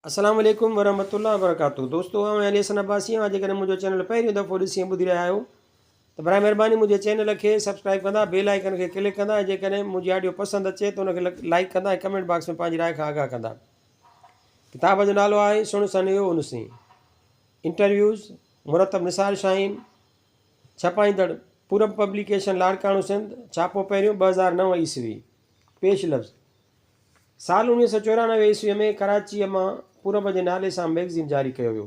السلام عليڪم ورحمة الله وبرڪاته دوستو آئون علي حسن عباسي آهيان جيڪڏهن منهنجو چينل پهريون دفعو ڏسي ۽ ٻڌي رهيا آهيو ته برائي مهرباني منهنجي چينل کي سبسڪرائب ڪندا بيل آئيڪن کي ڪلڪ ڪندا ۽ جيڪڏهن منهنجي آڊيو پسند اچي ته ان کي لائڪ ڪندا ۽ ڪمينٽ باڪس ۾ پنهنجي راء کان آگاهه ڪندا ڪتاب جو نالو آهي سڻ سنيهو ان سين انٽرويوز مرتب نثار شاهين ڇپائيندڙ پورب پبليڪيشن لاڙڪاڻو سنڌ ڇاپو پهريون 2009 عيسوي پيش لفظ سال 1994 عيسويء ۾ ڪراچيء مان پورب جي نالي سان مئگزين جاري ڪيو ويو،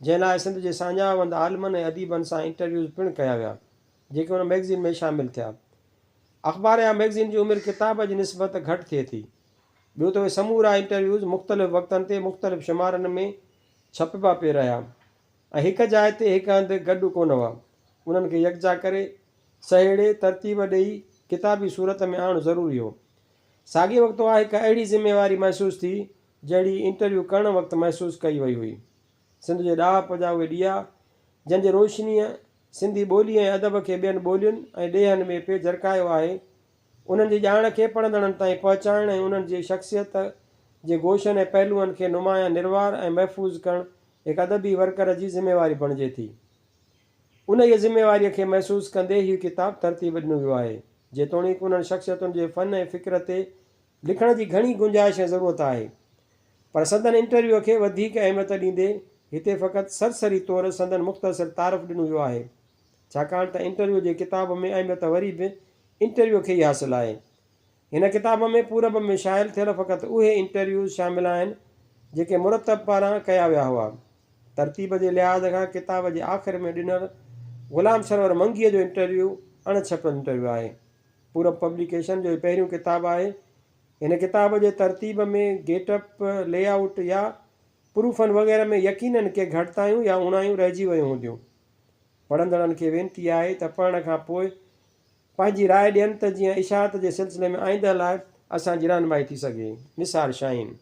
جنهن لاء سنڌ جي ساڃاهه وند عالمن ۽ اديبن سان انٽرويوز پڻ ڪيا ويا، جيڪي ان مئگزين ۾ شامل ٿيا. اخبار يا مئگزين جي عمر ڪتاب جي نسبت گهٽ ٿئي ٿي. ٻيو ته اهي سمورا انٽرويوز مختلف وقتن تي مختلف شمارن ۾ ڇپبا پئي رهيا ۽ هڪ جاء تي هڪ هنڌ گڏ ڪونه هئا. انهن کي يڪجا ڪري، سهيڙي، ترتيب ڏيئي ڪتابي صورت ۾ آڻڻ ضروري هو. ساڳئي وقت اها هڪ اهڙي ذميواري محسوس ٿي، جهڙي انٽرويو ڪرڻ وقت محسوس ڪئي وئي هئي. سنڌ جي ڏاهپ جا اهي ڏيئا، جن جي روشنيء سنڌي ٻولي ۽ ادب کي ٻين ٻولين ۽ ڏيهن ۾ پئي جرڪايو آهي، انهن جي ڄاڻ کي پڙهندڙن تائين پهچائڻ ۽ انهن جي شخصيت جي گوشن ۽ پهلوئن کي نمايان نروار ۽ محفوظ ڪرڻ هڪ ادبي ورڪر جي ذميواري بڻجي ٿي. انهيء ذميواريء کي محسوس ڪندي هيء ڪتاب ترتيب ڏنو ويو آهي. جيتوڻيڪ انهن شخصيتن جي فن ۽ فڪر تي لکڻ جي گهڻي گنجائش ۽ ضرورت آهي، پر سندن انٽرويوء کي وڌيڪ اهميت ڏيندي هتي فقط سرسري طور سندن مختصر تعارف ڏنو ويو آهي، ڇاڪاڻ ته انٽرويو جي ڪتاب ۾ اهميت وري به انٽرويوء کي ئي حاصل آهي. هن ڪتاب ۾ پورب ۾ شايل ٿيل فقط اهي انٽرويوز شامل آهن، جيڪي مرتب پاران ڪيا ويا هئا. ترتيب جي لحاظ کان ڪتاب جي آخر ۾ ڏنل غلام سرور منگيء جو انٽرويو اڻ ڇپيل انٽرويو آهي. پورب پبليڪيشن جو هي پهريون ڪتاب آهي. هن ڪتاب جي ترتيب ۾ گيٽ اپ، لي آئوٽ يا پروفن وغيره ۾ يقينن ڪي گهٽتايون يا اوڻايون رهجي ويون هونديون. پڙهندڙن کي وينتي آهي ته پڙهڻ کان پوء پنهنجي راء ڏين ته جيئن اشاعت جي سلسلي ۾ آئنده لاء اسان جي رهنمائي ٿي سگهي. نثار شاهين.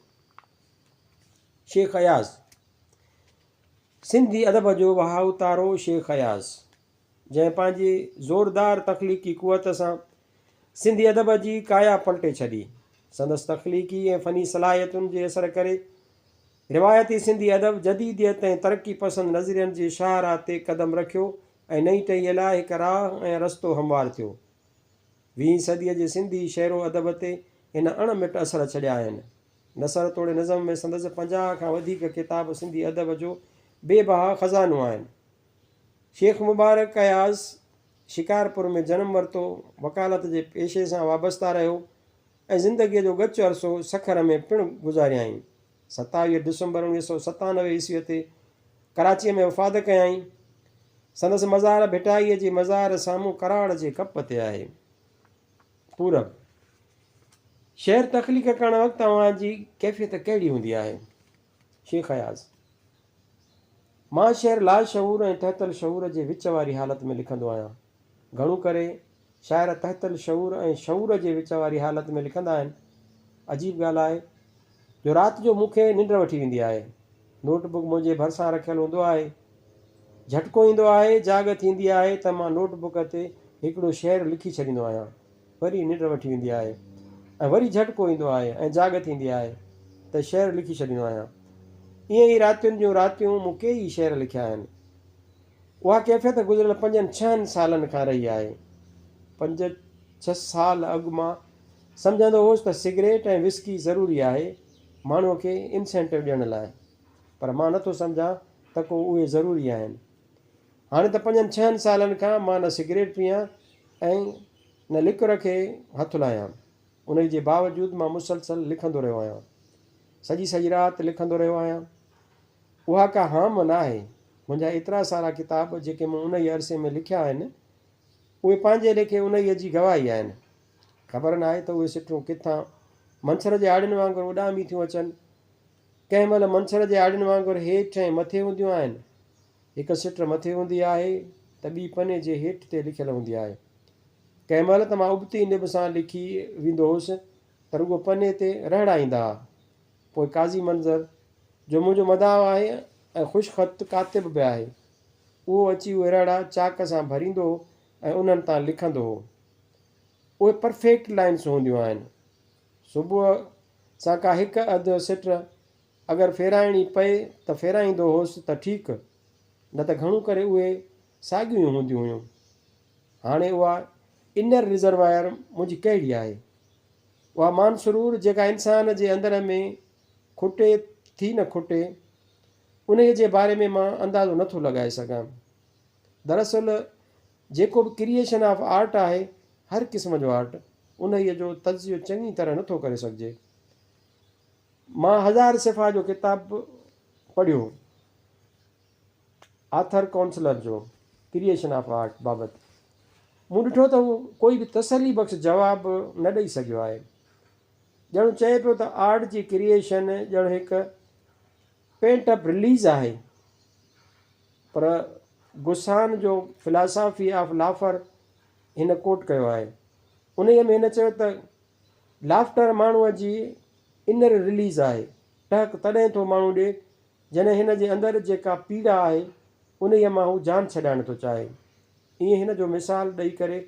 شيخ اياز، سنڌي ادب جو وهائو تارو شيخ اياز، جنهن پنهنجي زوردار تخليقي قوت سان سنڌي ادب جي ڪايا پلٽي ڇڏي. سندس تخليقي ۽ فني صلاحيتن جي اثر ڪري روايتي سنڌي ادب جديديت ۽ ترقي پسند نظرين جي شاهراهه تي قدم رکيو ۽ نئين ٽهيء لاء هڪ راهه ۽ رستو هموار ٿيو. ويهين صديء جي سنڌي شعر و ادب تي هن اڻ مٽ اثر ڇڏيا آهن. نثر توڙي نظم ۾ سندس 50 کان وڌيڪ ڪتاب سنڌي ادب جو بي بها خزانو آهن. شيخ مبارڪ اياز شڪارپور ۾ جنم ورتو، وڪالت جي پيشي سان وابسته رهيو ۽ زندگيء جو ڳچ عرصو سکر ۾ پڻ گذاريائين. 27 ڊسمبر 1997 عيسويء تي ڪراچيء ۾ وفات ڪيائين. سندس مزار ڀٽائيء جي مزار سامهون ڪراڙ جي ڪپ تي آهي. پورب، شعر تخليق ڪرڻ وقت اوهان جي ڪيفيت ڪهڙي هوندي آهي؟ شيخ اياز، مان شعر لاشعور ۽ تحت الشعور جي وچ واري حالت ۾ لکندو آهيان. گهڻو ڪري شاعر تحت الشعور ۽ شعور جي وچ واري حالت ۾ لکندا آهن. عجيب ڳالهه آهي جو رات جو مون کي ننڊ وٺي ويندي آهي. نوٽ بڪ منهنجي ڀرسان رکيل هوندو آهي. جهٽڪو ايندو آهي، جاڳ ٿيندي آهي ته مان نوٽ بڪ تي هڪڙو شعر لکي ڇڏيندو آهيان. وري ننڊ وٺي ويندي آهي ۽ وري جهٽڪو ايندو آهي ۽ جاڳ ٿيندي آهي ته شعر لکي ڇڏيندو آهيان. ائين ئي راتين جون راتيون مون ڪيئي شعر لکيا آهن. اها ڪيفيت گذريل پنجن ڇهن سالن کان رهي آهي. پنج ڇهه سال اڳ مان سمجهندو هوس ته سگريٽ ۽ وسڪي ضروري آهي ماڻهوء کي انسينٽو ڏيڻ لاء، پر مان نٿو سمجهان ته ڪو اهي ضروري آهن. هاڻي ته پنجن ڇهن سالن کان مان نه سگريٽ پيئان ۽ نه لڪر کي هٿ لايان. انهيء جي باوجود مان مسلسل لکندو رهيو آهيان. سڄي سڄي رات لکندو رهيو آهيان. اها ڪا هام ناهي. منهنجا ايترا سارا ڪتاب جيڪي مون انهيء عرصي ۾ لکيا آهن، اهي پنهنجي ليکي انهيء جي گواهي آهن. خبر ناهي ته اهي سٽون ڪٿان منڇر جي آڙين وانگر اڏامي ٿيون اچن. ڪنهن مهل منڇر جي آڙين وانگر هيٺ ۽ مٿي هونديون آهن. هڪ سٽ مٿي هوندي آهي ته ٻي پني جي هيٺ تي لکيل هوندي آهي. ڪنهن مهل ته مان ابتي نب سان لکي ويندو هوس ته رڳو پني تي رهڙا ايندا ها. پوء قاضي منظر، جو منهنجو مداح آهي ۽ خوش خط ڪاتب به آهي، اهو اچي اهي رهڙا چاڪ سان ڀريندو هو ۽ انهن تان لکندو هو. اهي پرفيڪٽ لائنس هونديون آهن. صبح سان ڪا هڪ اڌ سٽ اگر ڦيرائڻي پئي ته ڦيرائيندو هوس ته ٺيڪ، نه ته گهڻو ڪري اهي ساڳيون ئي هونديون هيون. هاڻي اها انر رزروائر منهنجي ڪهڙي آهي؟ اها مانسرور جيڪا انسان جي اندر ۾ کٽي ٿي نه کٽي، انهيء جي باري ۾ مان اندازو نه ٿو لڳائي سگهان. دراصل جيڪو به ڪريئيشن آف آرٽ آهي، هر قسم جو آرٽ، انهيء جو تجزيو چڱي طرح نه ٿو ڪري سگهجي. مان هزار صفحا جو ڪتاب پڙهيو، آرٿر ڪونسلر جو ڪريئيشن آف آرٽ بابت. مون ڏٺو ته هو ڪوئي به تسلي بخش جواب نه ڏئي سگهيو آهي. ڄڻ چئي پيو ته آرٽ جي ڪريئيشن ڄڻ هڪ پينٽ اپ رليز آهي. پر گسان جو فلاسافي آف لافر هن ڪوٽ ڪيو آهي. انهيء ۾ هن چيو ته لافٽر ماڻهوء جي انر رليز آهي. ٽهڪ تڏهن ٿو ماڻهو ڏئي جڏهن هن جي اندر جيڪا پيڙا آهي انهيء مان هو جان ڇڏائڻ ٿو چاهي. ائين هن جو مثال ڏئي ڪري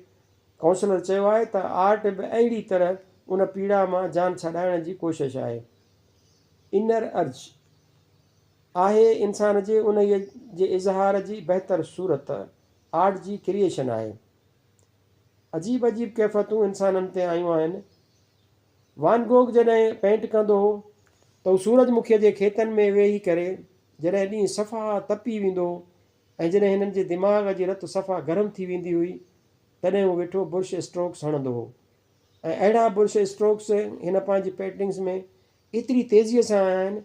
ڪائونسلر چيو آهي ته آرٽ به اهڙي طرح ان پيڙا مان جان ڇڏائڻ جي ڪوشش آهي. انر ارج آهي انسان جي انهيء جي اظهار جي بهتر صورت آرٽ جي ڪريئيشن آهي. عجيب عجيب ڪيفتون انسانن تي آيون آهن. وان گوگ جڏهن پينٽ ڪندو هو ته هو سورج مکيء جي کيتن ۾ ويهي ڪري جڏهن ڏينهن صفا تپي ويندو هو ۽ جڏهن هنن جي دماغ جي رت صفا گرم ٿي ويندي هئي تڏهن هو ويٺو برش اسٽروڪس هڻندو هو ۽ اهڙا برش اسٽروڪس هن پنهنجي پينٽنگس ۾ ايتري تيزيء سان آيا آهن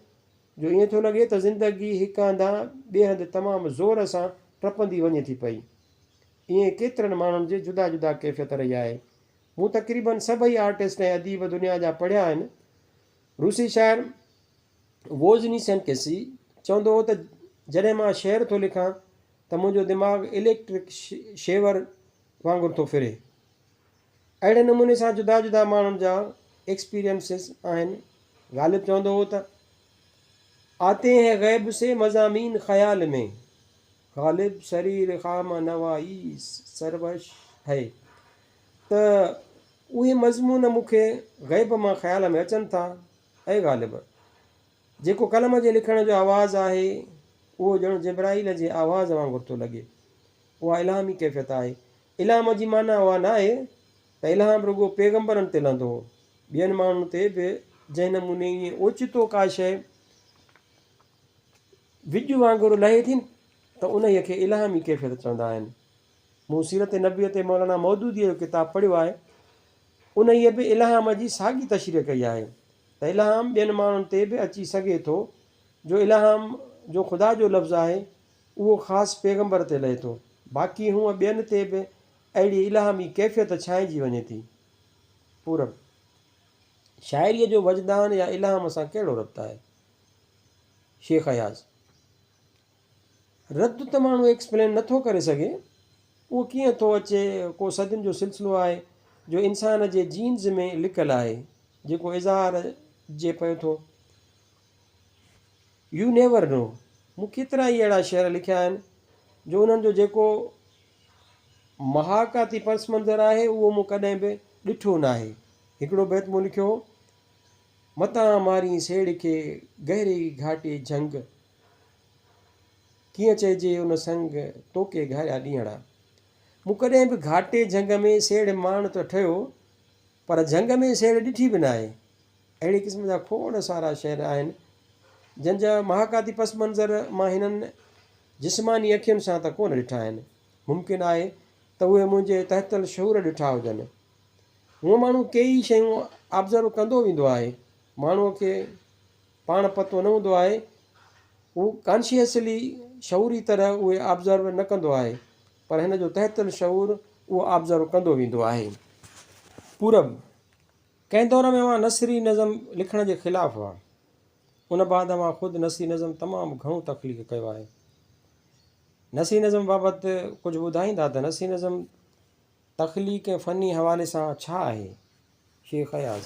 جو ائين ٿو لڳي ته زندگي هڪ هنڌان ٻئي هنڌ تمام زور سان ٽپندي وڃي ٿي پئي. ائين ڪيترن ماڻهن جي جدا جدا ڪيفيت رهي آهي. مون تقريباً سڀئي آرٽسٽ ۽ اديب دنيا جا پڙهيا آهن. روسي شاعر ووزنيسنڪسي چوندو هو ته جڏهن مان شعر ٿو لکان ته منهنجو دماغ اليڪٽرڪ شيور وانگر ٿو ڦري. اهڙي نموني سان جدا جدا ماڻهن جا ايڪسپيرينسز آهن. غالب چوندو هو ته آتي هين غيب سي مضامين خيال ۾، غالب سرير خامه نوائي سروش هي ته اهي مضمون مون کي غيب مان خيال ۾ اچن ٿا. اي غالب! جيڪو قلم جي لکڻ جو آواز آهي، اهو ڄڻ جبرائيل جي آواز وانگر ٿو لڳي. اها الهامي ڪيفيت آهي. الهام جي معنيٰ اها ناهي ته الهام رڳو پيغمبرن تي لهندو هو. ٻين ماڻهن تي به جنهن نموني ائين اوچتو ڪا شيء وڄ وانگر لهي ٿي ته انهيء کي الهامي ڪيفيت چوندا آهن. مون سيرت نبويء تي مولانا مودوديء جو ڪتاب پڙهيو آهي. انهيء به الهام جي ساڳي تشريح ڪئي آهي ته الهام ٻين ماڻهن تي به اچي سگهي ٿو جو الهام جو خدا جو لفظ آهي اهو خاص پيغمبر تي لهي ٿو، باقي هونء ٻين تي به اهڙي الهامي ڪيفيت ڇانئجي وڃي ٿي. پورب، شاعريء جو وجدان يا الهام سان ڪهڙو ربط آهي؟ شيخ اياز، رد ته ماڻهو ايڪسپلين نه ٿو ڪري سگهي، اهو ڪيئن ٿو اچي، ڪو صدين جو سلسلو آهي جو انسان جي جينز ۾ لڪل آهي، جيڪو اظهار جي پئي ٿو. يو نيور نو مون ڪيترا ئي اهڙا شعر لکيا آهن جو انهن جو جيڪو محاڪاتي پس منظر آهي اهو مون ڪڏهن به ڏٺو ناهي. هڪڙو بيت مون لکيو هو، متان مارين سيڙهه کي گهري گهاٽي جهنگ، ڪيئن چئجي ان سنگ توکي گهاريا ڏينهڙا. مون ڪڏهن به گهاٽي جهنگ ۾ سيڙهه ماڻ ته ٺهيو پر جهنگ ۾ سيڙهه ڏٺي به ناهي. اهڙي قسم جا کوڙ سارا شعر آهن، جن جا محاڪاتي پس منظر مان هنن جسماني اکين سان ته ڪونه ڏٺا آهن. ممڪن آهي ته اهي منهنجي تحت الشعور ڏٺا هجن. هونء ماڻهو ڪيئي شيون آبزرو ڪندو ويندو آهي. ماڻهوء کي پاڻ پتو نه هوندو آهي. هو ڪانشيسلي، شعوري طرح، اهي آبزرو نه ڪندو آهي، پر هن جو تحت الشعور اهو آبزرو ڪندو ويندو آهي. پورب، ڪنهن دور ۾ اوهان نثري نظم لکڻ جي خلاف هئا. ان بعد اوهان خود نثري نظم تمام گهڻو تخليق ڪيو آهي. نثري نظم بابت ڪجهه ٻڌائيندا ته نثري نظم تخليق ۽ فني حوالي سان ڇا آهي؟ شيخ اياز،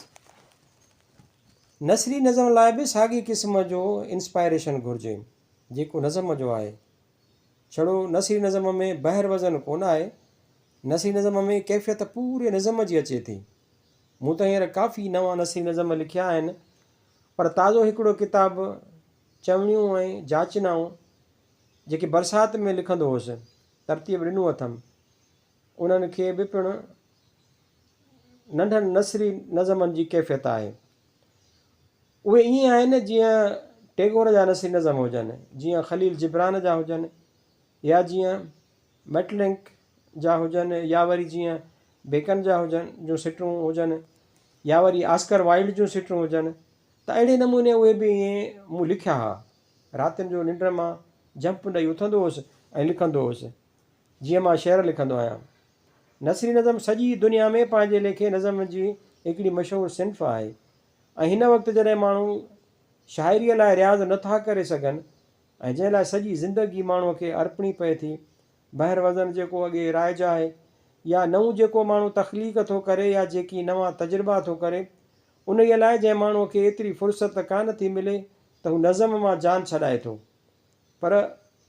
نثري نظم لاء به ساڳي قسم جو انسپائريشن گهرجي، جيڪو نظم جو آهي. ڇڙو نثري نظم ۾ بحر وزن ڪونه آهي. نثري نظم ۾ ڪيفيت پوري نظم جي اچي ٿي. مون ته هينئر ڪافي نوان نثري نظم لکيا آهن، پر تازو هڪڙو ڪتاب چوڻيون ۽ جاچنائون جيڪي برسات ۾ لکندو هوس، ترتيب ڏنو اٿم. انهن کي به پڻ ننڍن نثري نظمن جي ڪيفيت آهي. اهي ائين آهن جيئن ٽيگور جا نثري نظم هجن، جيئن خليل جبران جا هجن يا جيئن ميٽلنڪ جا هجن يا وري جيئن بيڪن جا هجن جون سٽون هجن يا وري آسڪر وائلڊ جون سٽون هجن ته اهڙي نموني اهي به ائين مون لکيا ها. راتين جو ننڊ مان جهمپ ڏئي اٿندو هوس ۽ لکندو هوس، جيئن مان شعر لکندو آهيان. نثري نظم سڄي دنيا ۾ پنهنجي ليکي نظم جي هڪڙي مشهور صنف آهي ۽ هن وقت جڏهن ماڻهو شاعريء لاء رياض نه ٿا ڪري سگهن ۽ جنهن لاء سڄي زندگي ماڻهوء کي ارپڻي پئي ٿي، بحر وزن جيڪو اڳي رائج آهي يا نئون جيڪو ماڻهو تخليق ٿو ڪري يا جيڪي نوان تجربا ٿو ڪري، انهيء لاء جنهن ماڻهوء کي ايتري فرصت ڪانه ٿي ملي ته هو نظم مان جان ڇڏائي ٿو. پر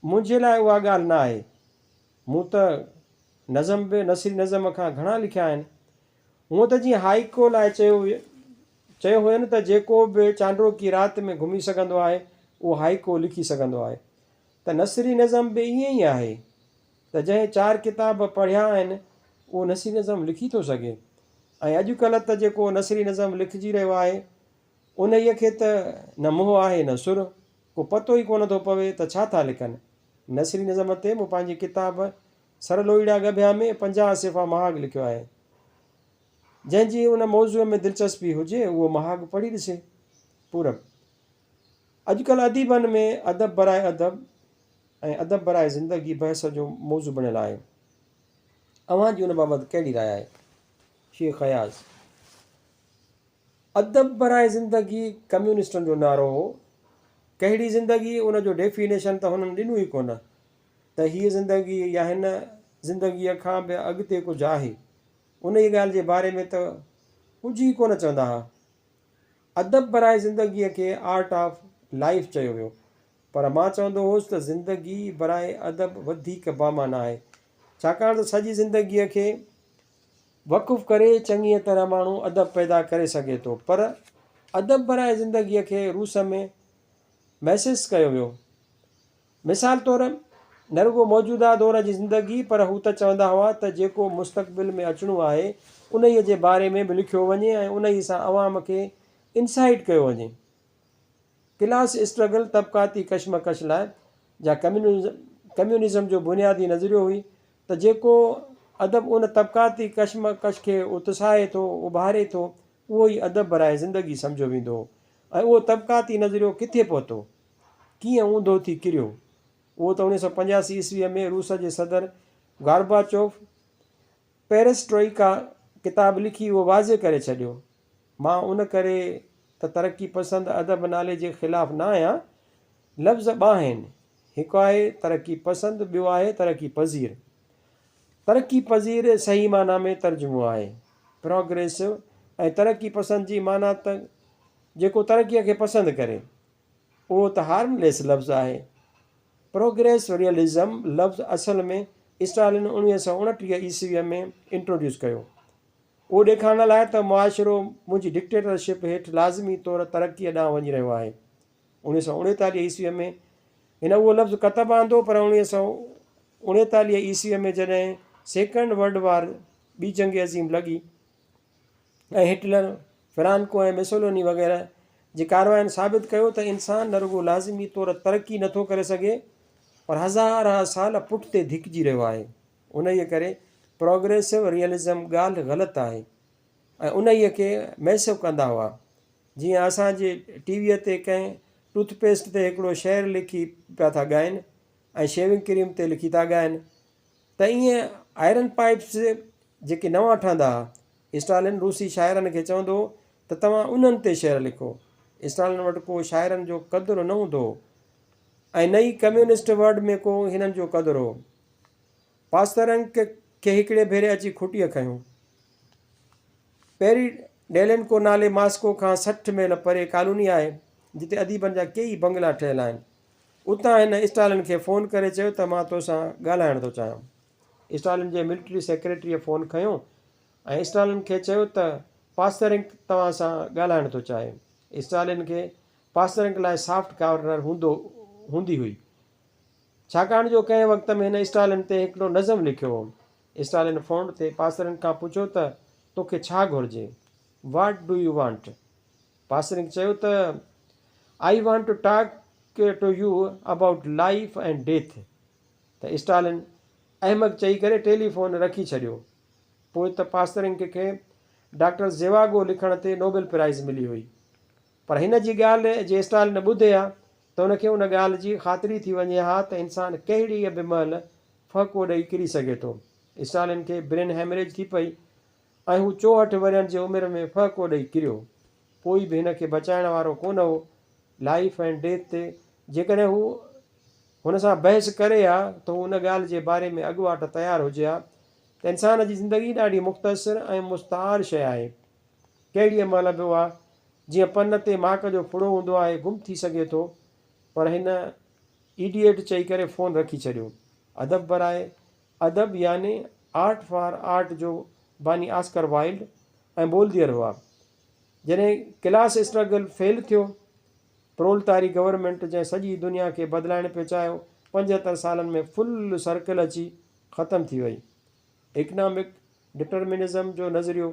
منهنجي لاء اها ڳالهه نه آهي. مون ته نظم به نثري نظم کان گهڻا لکيا آهن. هونء ته جيئن هائيڪو لاء چيو چيو هين ته جيڪو به چانڊوڪي رات ۾ گهمي سگهندو آهي، اهو هائيڪو لکي سگهندو آهي. ته نثري نظم به ائين ئي آهي ته جنهن چار ڪتاب پڙهيا آهن، اهو نثري نظم لکي ٿو سگهي. ۽ اڄڪلهه ته جيڪو نثري نظم لکجي رهيو آهي، انهيء کي ته نه منهن آهي نه سر، ڪو پتو ئي ڪونه ٿو پوي ته ڇا ٿا لکن. نثري نظم تي مون پنهنجي ڪتاب سر لوئيڙا ڳڀيا ۾ 50 صفحا مهاڳ لکيو آهي. جنهن جي ان موضوع ۾ دلچسپي هجي، اهو مهاڳ پڙهي ڏسي. پورب، اڄڪلهه اديبن ۾ ادب براء ادب ۽ ادب براء زندگي بحث جو موضوع بڻيل آهي. اوهان جي ان بابت ڪهڙي راء آهي؟ شيخ اياز، ادب براء زندگي ڪميونسٽن جو نعرو هو. ڪهڙي زندگي ان جو ڊيفينيشن ته هنن ڏنو ئي ڪونه ته هيء زندگي يا هن زندگيء کان به اڳتي ڪجهه آهي. انهيء ڳالهه جي باري ۾ ته ڪجهه ئي ڪونه چوندا ها. ادب براء زندگيء کي آرٽ آف لائيف چيو ويو، پر مان چوندو هوس ته زندگي براء ادب وڌيڪ بامعنيٰ آهي، ڇاڪاڻ ته سڄي زندگيء کي وقف ڪري چڱيء طرح ماڻهو ادب پيدا ڪري سگهي ٿو، پر ادب براء زندگيء کي روس ۾ محسس ڪيو ويو. مثال طور، نه رڳو موجوده دور جي زندگي پر هو ته چوندا هئا ته جيڪو مستقبل ۾ اچڻو آهي، انهيء جي باري ۾ به لکيو وڃي ۽ انهيء سان عوام کي انسائيٽ ڪيو وڃي. ڪلاس اسٽرگل، طبقاتي ڪشمڪش لاء، جا ڪميونزم جو بنيادي نظريو هئي ته جيڪو ادب ان طبقاتي ڪشمڪش کي اتساهي ٿو، اڀاري ٿو، اهو ئي ادب براء زندگي سمجهيو ويندو هو ۽ اهو طبقاتي نظريو ڪٿي پهتو؟ ڪيئن اونڌو ٿي ڪريو؟ اهو ته 1985 عيسويء ۾ روس جي صدر گارباچوف پيرسٽروئيڪا ڪتاب لکي اهو واضح ڪري ڇڏيو. مان ان ڪري ته ترقي پسند ادب نالي جي خلاف نه آهيان. لفظ ٻه آهن، هڪ آهي ترقي پسند ٻيو آهي ترقي پذير. ترقي پذير صحيح معنيٰ ۾ ترجمو آهي Progressive ۽ ترقي پسند جي معنيٰ ته جيڪو ترقيء کي پسند ڪري. اهو ته هارم ليس لفظ آهي. پروگريس ريئلزم لفظ اصل ۾ اسٽالن 1929 عيسويء ۾ انٽروڊيوس ڪيو. اهو ڏيکارڻ لاء ته معاشرو منهنجي ڊڪٽيٽر شپ هيٺ لازمي طور ترقيء ڏانهن وڃي رهيو آهي. 1939 عيسويء ۾ هن اهو لفظ ڪتب آندو پر 1939 عيسويء ۾ جڏهن سيڪنڊ ورلڊ وار، ٻي جنگ عظيم، لڳي ۽ هٽلر، فرانڪو ۽ مسولوني وغيره جي ڪارواين ثابت ڪيو ته انسان نه رڳو لازمي طور ترقي نه ٿو ڪري سگهي پر هزارها سال پٺتي ڌڪجي رهيو آهي. انهيء ڪري پروگريسو ريئلزم ڳالهه غلط آهي ۽ انهيء کي محسو ڪندا هئا. جيئن اسان جي ٽي ويء تي ڪنهن ٽوٿ پيسٽ تي هڪڙو شعر لکي پيا ٿا ڳائين ۽ شيونگ ڪريم تي لکي ٿا ڳائين ته ائين آئرن پائپس جيڪي نوان ٺهندا ها، اسٽالن روسي شاعرن کي چوندو هو ته توهان انهن تي شعر لکو. اسٽالن وٽ ڪو شاعرن جو قدر نه هوندو هو ۽ نه ئي ڪميونسٽ ورلڊ ۾ ڪو هنن جو قدر هو. پاسترنڪ کي هڪڙي ڀيري اچي کٽيء کنيو. پيري ڊيلنڪو نالي ماسڪو کان 60 ميل پري ڪالوني آهي، جتي اديبن جا ڪيئي بنگلا ٺهيل آهن. اتان هن اسٽالن کي فون ڪري چيو ته مان توسان ڳالهائڻ ٿو چاهيان. اسٽالن جي ملٽري سيڪريٽريء فون کنيو ۽ اسٽالن کي چيو ته پاسترنڪ توهان سان ڳالهائڻ ٿو چاهي. اسٽالن کي پاسرنڪ لاء سافٽ ڪارنر هوندو هوندي هئي. ڇاڪاڻ جو ڪنهن وقت ۾ هن اسٽالن تي هڪڙو نظم لکيو هو. اسٽالن فون تي پاسرنڪ کان پڇيو ته توکي ڇا گهرجي؟ What do you want? Pasternak چيو ته I want to talk to you about life and death. ته اسٽالن احمق چئي ڪري ٽيلي فون رکي ڇڏيو. پوء ته پاسرنڪ کي ڊاڪٽر زيواگو لکڻ تي نوبل پرائيز ملي هئي. پر هن جي ڳالهه جي اسٽالن ٻڌي ها ته هن کي ان ڳالهه جي خاطري ٿي وڃي ها ته انسان ڪهڙيء به مهل ڦهڪو ڏئي ڪري سگهي ٿو. اسٽالن کي برين هيمريج ٿي پئي ۽ هو 64 ورهين جي عمر ۾ ڦهڪو ڏئي ڪريو. ڪوئي به هن کي بچائڻ وارو ڪونه هو. لائيف اينڊ ڊيٿ تي جيڪڏهن هو هن سان بحث ڪري ها ته هو ان ڳالهه جي باري ۾ اڳواٽ تيار هجي ها ته انسان جي زندگي ڏاڍي مختصر ۽ مستعار شيء آهي. ڪهڙيء مهل به اها جيئن پن تي ماڪ جو ڦڙو هوندو آهي گم ٿي سگهي ٿو. پر هن ايڊيئٽ چئي ڪري فون رکي ڇڏيو. ادب براء ادب يعني آرٽ فار آرٽ جو باني آسڪر وائلڊ ۽ بولديئر هئا. جڏهن ڪلاس اسٽرگل فيل ٿيو، پرولتاري گورنمينٽ جنهن سڄي دنيا کي بدلائڻ پئي چاهيو، 75 سالن ۾ فل سرڪل اچي ختم ٿي وئي. اڪنامڪ ڊٽرمنزم جو نظريو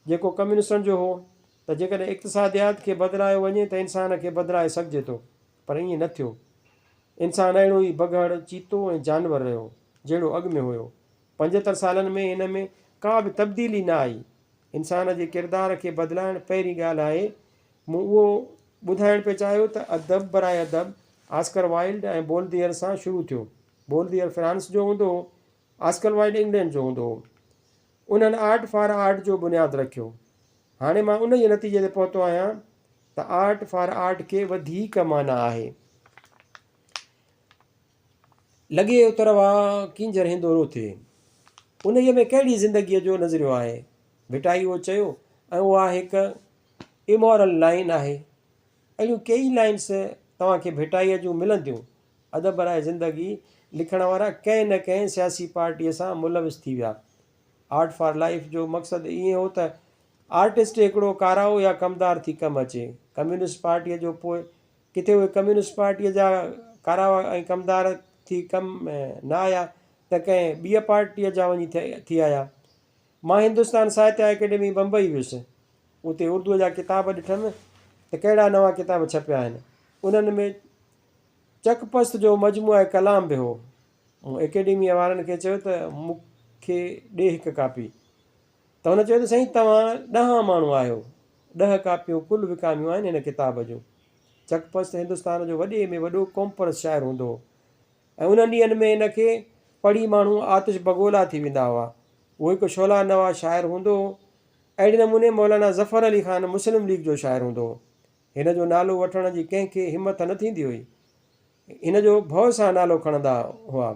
جيڪو ڪميونسٽن جو هو ته جيڪڏهن اقتصاديات کي بدلايو وڃي ته انسان کي بدلائي سگهجي ٿو پر ائين نه ٿيو. انسان اهڙو ئي بگهڙ، چيتو ۽ جانور رهيو جهڙو اڳ ۾ هيو. 75 سالن ۾ هن ۾ ڪا به تبديلي نه آئي. انسان جي ڪردار کي بدلائڻ پهرين ڳالهه آهي. مون اهو ٻڌائڻ پئي چاهيو ته ادب براء ادب آسڪر وائلڊ ۽ بولديئر سان شروع ٿيو. بولديئر فرانس جو هوندو هو. آسڪر وائلڊ انگلينڊ جو هوندو هو. انهن آرٽ فار آرٽ جو بنياد رکيو. هاڻي مان انهيء نتيجي تي پهتو آهيان ته آرٽ فار آرٽ کي وڌيڪ معنيٰ آهي. لڳي اتر وا ڪينجهر هندورو ٿئي. انهيء ۾ ڪهڙي زندگيء جو نظريو آهي؟ ڀٽائي اهو چيو ۽ اها هڪ Immoral line آهي. اهڙيون ڪيئي لائنس توهان کي ڀٽائيء جون ملنديون. ادب براء زندگي لکڻ وارا ڪنهن نه ڪنهن سياسي پارٽيء سان ملوث ٿي ويا. آرٽ فار لائيف جو مقصد ائين هو ته آرٽسٽ هڪڙو ڪارائو يا ڪمدار ٿي ڪم اچي. ڪميونسٽ پارٽيء جو پوء ڪٿي اهي ڪميونسٽ پارٽيء جا ڪاراوا ۽ ڪمدار ٿي ڪم نه آيا ته ڪنهن ٻيء پارٽيء جا وڃي ٿي آيا. مان هندستان ساهتيه اڪيڊمي بمبئي ويس. اتي اردوء جا ڪتاب ڏٺم ته ڪهڙا نوان ڪتاب ڇپيا آهن. انهن ۾ چڪ پست جو مجموعه ڪلام به هو. مون اڪيڊميء وارن کي چيو ته مون کي ڏي هڪ ڪاپي. ته هن چيو ته سائين توهان ڏهان ماڻهو آهيو، ڏهه ڪاپيون ڪل وڪاميون آهن هن ڪتاب جون. چڪ پست هندستان جو وڏي ۾ وڏو قومپرست شاعر هوندو هو ۽ انهن ڏينهن ۾ هن کي پڙهي ماڻهو آتش بگولا ٿي ويندا هئا. هو هڪ شعله نوا شاعر هوندو هو. اهڙي نموني مولانا ظفر علي خان مسلم ليگ جو شاعر هوندو هو. هن جو نالو وٺڻ جي ڪنهن کي همٿ نه ٿيندي هئي. هن جو ڀؤ سان نالو کڻندا هئا.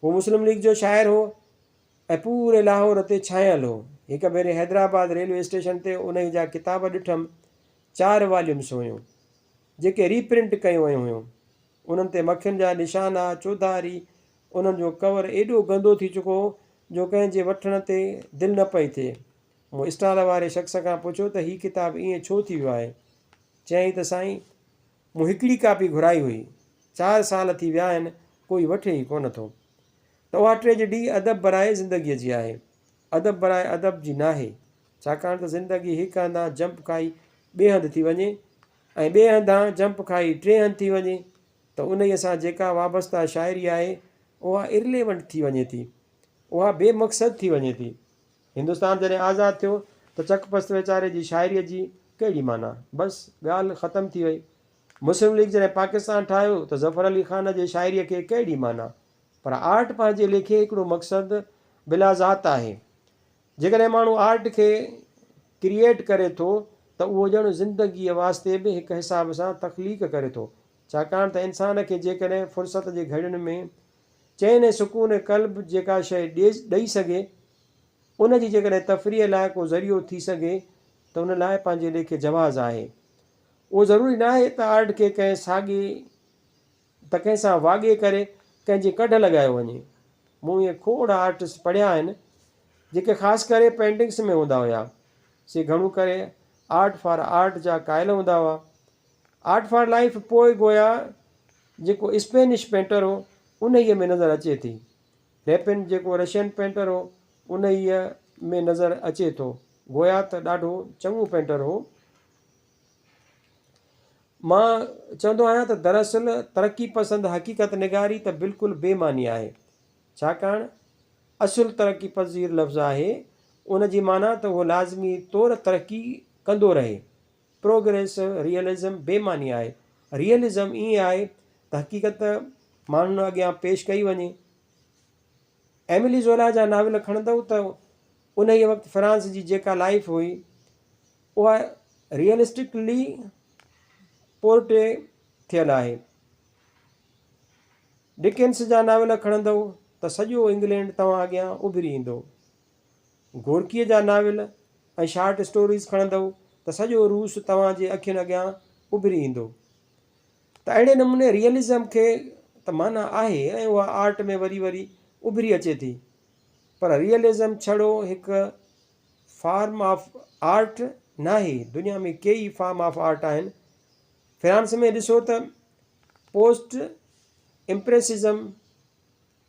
هو مسلم ليگ جو شاعر هو ۽ پوري لاهور تي ڇانيل هو. هڪ ڀيري حيدرآباد ريلوي اسٽيشن تي انهيء جا ڪتاب ڏٺم. چار واليومس هيون، جيڪي ري پرنٽ ڪيون ويون هيون. انهن تي مکين جا نشان ها. چوڌاري انهن جو ڪور ايڏو گندو ٿي چڪو هو جو ڪنهن جي وٺڻ تي دل نه پئي ٿئي. مون اسٽال واري شخص کان پڇيو ته هي ڪتاب ائين ڇو ٿي ويو آهي؟ چيائين ته سائين مون هڪڙي ڪاپي گهرائي هئي، چار سال ٿي ويا آهن ڪوئي وٺي ئي ڪونه ٿو. ته اها ٽريجڊي ادب براء زندگيء جي آهي، ادب براء ادب جي ناهي، ڇاڪاڻ ته زندگي هڪ هنڌان جمپ کائي ٻئي هنڌ ٿي وڃي ۽ ٻئي هنڌان جمپ کائي ٽئين هنڌ ٿي وڃي ته انهيء سان جيڪا وابسته شاعري آهي اها Irrelevant ٿي وڃي ٿي، اها بي مقصد ٿي وڃي ٿي. هندستان جڏهن آزاد ٿيو ته چڪ پست ويچاري جي شاعريء جي ڪهڙي معنيٰ؟ بس ڳالهه ختم ٿي وئي. مسلم ليگ جڏهن پاڪستان ٺاهيو ته ظفر علي خان جي شاعريء کي ڪهڙي معنيٰ؟ پر آرٽ پنهنجي ليکي هڪڙو مقصد بلاذات آهي. جيڪڏهن ماڻهو آرٽ کي ڪريئيٽ ڪري ٿو ته اهو ڄڻ زندگيء واسطي به هڪ حساب سان تخليق ڪري ٿو. ڇاڪاڻ ته انسان کي جيڪڏهن فرصت جي گهڙين ۾ چين ۽ سڪون قلب جيڪا شيء ڏئي سگهي، ان جي جيڪڏهن تفريح لاء ڪو ذريعو ٿي سگهي ته ان لاء پنهنجي ليکي جواز آهي. اهو ضروري ناهي ته آرٽ کي ڪنهن ساڳي ته ڪنهن سان واڳي ڪري ڪنهن جي ڪڍ لڳايو وڃي. مون اهي کوڙ آرٽسٽ پڙهيا آهن، جيڪي خاص ڪري پينٽنگس ۾ هوندا هيا، سي گهڻو ڪري آرٽ فار آرٽ جا قائل هوندا هئا. آرٽ فار لائيف پوء گويا جيڪو اسپينش پينٽر هو، انهيء ۾ نظر اچي ٿي. ريپن جيڪو رشين پينٽر هو، انهيء ۾ نظر اچي ٿو. گويا ته ڏاڍو چڱو پينٽر هو. مان چوندو آهيان ته دراصل ترقي پسند حقيقت نگاري ته بلڪل بي معني آهي. ڇاڪاڻ اصل ترقي پذير لفظ آهي، ان جي معنيٰ ته اهو لازمي طور ترقي ڪندو رهي. پروگريس ريئلزم بي معني آهي. ريئلزم ائين آهي ته حقيقت ماڻهن اڳيان پيش ڪئي وڃي. ايملي زولا جا ناول کڻندؤ ته انهيء وقت فرانس جي جيڪا لائيف هئي، اها ريئلسٽڪلي پورٽي ٿيل آهي. ڊڪنس جا ناول کڻندؤ ته سڄو انگلينڊ توهان اڳيان اڀري ايندو. گورڪيء جا ناول ۽ شارٽ اسٽوريز کڻندؤ ته سڄو روس توهان جي اکين اڳيان اڀري ايندو. ته اهڙي نموني ريئلزم کي ته معنيٰ آهي ۽ اها آرٽ ۾ وري وري اڀري اچي ٿي پر ريئلزم ڇڙو هڪ فارم آف آرٽ ناهي، دنيا ۾ ڪيئي فارم آف آرٽ آهن. فرانس ۾ ڏسو ته post impressionism,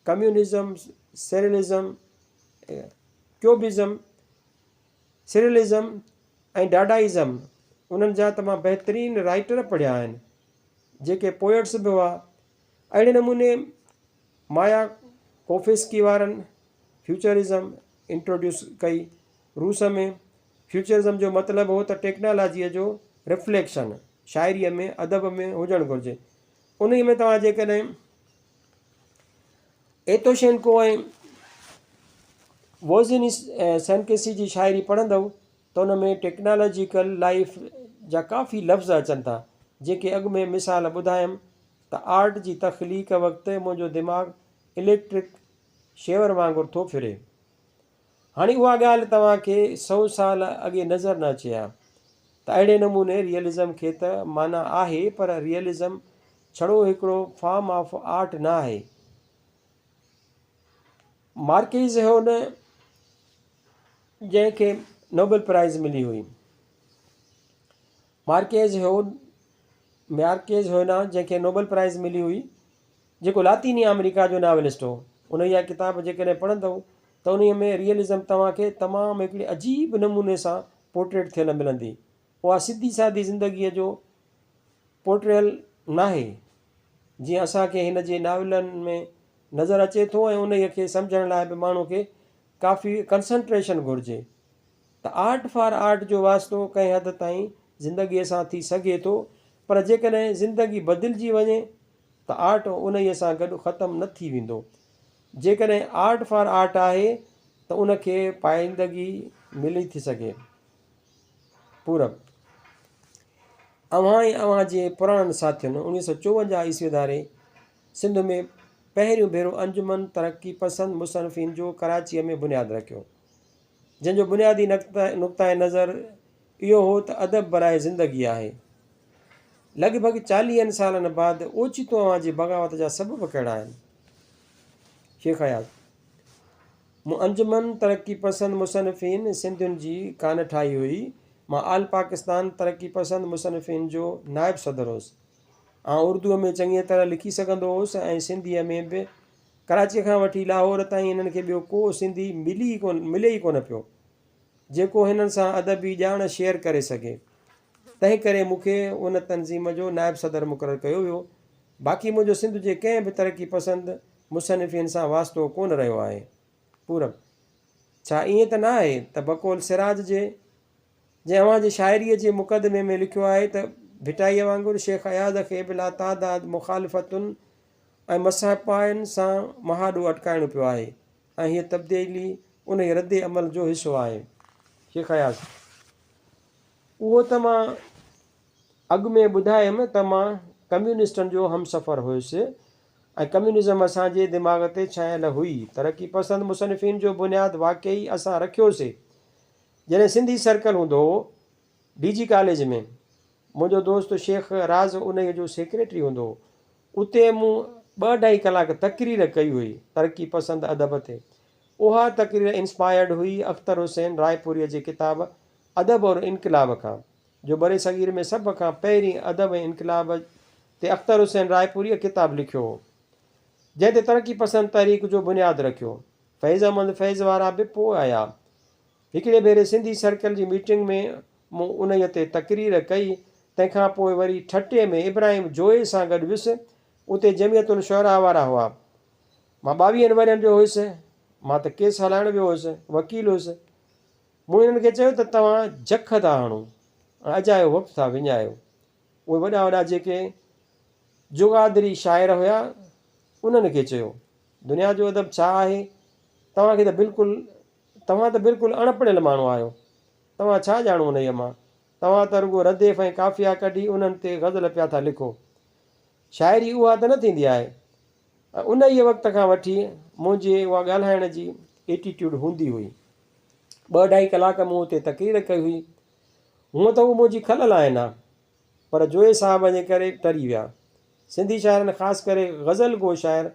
communism, surrealism, cubism, surrealism ۽ Dadaism انهن جا ته مان بهترين رائيٽر پڙهيا آهن جيڪي پوئٽس به هئا. اهڙي نموني مايا ڪوفسڪي وارن فيوچرزم انٽروڊيوس ڪئي روس ۾ فيوچرزم جو مطلب هو ته ٽيڪنالاجيء جو رفليڪشن شاعريء ۾ ادب ۾ هجڻ گهرجي. انهيء ۾ توهان جيڪڏهن ايتوشينڪو ۽ ووزنيسينڪسي جي شاعري پڙهندؤ ته ان ۾ ٽيڪنالاجيڪل لائيف جا ڪافي لفظ اچن ٿا، جيڪي اڳ ۾ مثال ٻڌايم ته آرٽ جي تخليق وقت منهنجو دماغ اليڪٽرڪ شيور وانگر ٿو ڦري. هاڻي اها ڳالهه توهان کي سئو سال اڳي نظر نه اچي ها ته اهڙي نموني ريئلزم کي ته معنيٰ آهي پر ريئلزم ڇڙو هڪڙو فارم آف آرٽ نه آهي. مارڪيز هو نه جنهن کي نوبل پرائز ملي هئي. مارڪيز هو مارڪيز هو نه جنهن کي نوبل پرائز ملي هئي جيڪو لاطيني آمريڪا جو ناولسٽ هو. ان جا ڪتاب جيڪڏهن پڙهندؤ ته انهيء ۾ ريئلزم توهان کي تمام هڪڙي عجيب نموني سان پورٽريٽ ٿيل ملندي. اها سڌي سادي زندگيء جو پورٽريل ناهي، جيئن اسان کي هن جي ناولن ۾ نظر اچي ٿو ۽ انهيء کي سمجهڻ لاء به ماڻهو کي ڪافي ڪنسنٽريشن گهرجي ته آرٽ فار آرٽ جو واسطو ڪنهن حد تائين زندگيء سان ٿي سگهي ٿو پر جيڪڏهن زندگي بدلجي وڃي ته آرٽ انهيء سان گڏ ختم نه ٿي ويندو. جيڪڏهن آرٽ فار آرٽ آهي ته ان کي پائندگي ملي ٿي سگهي. پورب، اوهان ۽ اوهان جي پراڻن ساٿين 1954 عيسوي ڌاري سنڌ ۾ پهريون ڀيرو انجمن ترقي پسند مصنفين جو ڪراچيء ۾ بنياد رکيو، جنهن جو بنيادي نقطه نظر اهو هو ته ادب براء زندگي آهي. لڳ ڀڳ چاليهن سالن بعد اوچتو اوهان جي بغاوت جا سبب ڪهڙا آهن؟ شيخ اياز، مون انجمن ترقي پسند مصنفين سنڌين جي ڪانه ٺاهي هئي. مان آل پاڪستان ترقي پسند مصنفين جو نائب صدر هوس. آئون اردوء ۾ چڱيء طرح لکي سگهندو هوس ۽ سنڌيء ۾ به. ڪراچيء کان وٺي لاهور تائين هنن کي ٻيو ڪو سنڌي ملي ئي ڪونه پيو، جيڪو هنن سان ادبي ڄاڻ شيئر ڪري سگهي. تنهنڪري مون کي ان تنظيم جو نائب صدر مقرر ڪيو ويو. باقي منهنجو سنڌ جي ڪنهن به ترقي پسند مصنفين سان واسطو ڪونه رهيو آهي. پورب، ڇا ائين ته نه آهي ته بقول سراج جي، جنهن اوهان جي شاعريء جي مقدمي ۾ لکيو آهي ته ڀٽائيء وانگر شيخ اياز کي به لاتعداد مخالفتن ۽ مسهپائن سان مهاڏو اٽڪائڻو پيو آهي ۽ هيء تبديلي انهيء رد عمل جو حصو آهي. شيخ اياز، اهو ته مان اڳ ۾ ٻڌايم ته مان ڪميونسٽن جو همسفر هيس ۽ ڪميونزم اسان جي دماغ تي ڇانيل هئي. ترقي پسند مصنفين جو بنياد واقعي اسان رکيوسي. جڏهن سنڌي سرڪل هوندو هو ڊي جي ڪاليج ۾، منهنجو دوست شيخ راز انهيء جو سيڪريٽري هوندو هو. اتي مون ٻه اڍائي ڪلاڪ تقرير ڪئي هئي ترقي پسند ادب تي. اها تقرير انسپائرڊ هئي اختر حسين رائيپوريء جي ڪتاب ادب اور انقلاب کان. جو برصغير ۾ سڀ کان پهرين ادب ۽ انقلاب تي اختر حسين رائيپوريء ڪتاب لکيو هو، جنهن تي ترقي پسند تحريڪ جو بنياد رکيو. فيض احمد فيض وارا به پوء آيا. هڪڙي ڀيري سنڌي سرڪل جي ميٽنگ ۾ مون انهيء تي تقرير ڪئي، تنهن کان پوء وري ٺٽي ۾ ابراهيم جويي سان گڏ ويس، اتي جمعيت الشعراء وارا هئا. مان ٻاويهن ورهين جو هيس، مان ته ڪيس هلائڻ ويو هيس، وڪيل هيس. مون هنن کي چيو ته توهان جک ٿا هڻو ۽ اجايو وقت ٿا وڃايو. اهي وڏا وڏا جيڪي جغادري شاعر هيا، انهن کي چيو، دنيا جو ادب ڇا آهي؟ توهان کي ته بلڪل توهان ته بلڪل اڻ پڙهيل ماڻهو آهيو. توهان ڇا ڄاڻو انهيء مان؟ توهان ته رڳو رديف ۽ قافيا ڪڍي انهن تي غزل پيا ٿا لکو. شاعري اها ته نه ٿيندي آهي. ۽ انهيء وقت کان وٺي منهنجي اها ڳالهائڻ جي ايٽيٽيوڊ هوندي هئي. ٻه اڍائي ڪلاڪ مون اتي تقرير ڪئي هئي. هونء ته هو منهنجي کل لاهين ها، پر جويي صاحب جي ڪري ٽري ويا. سنڌي شاعرن خاص ڪري غزل گو شاعر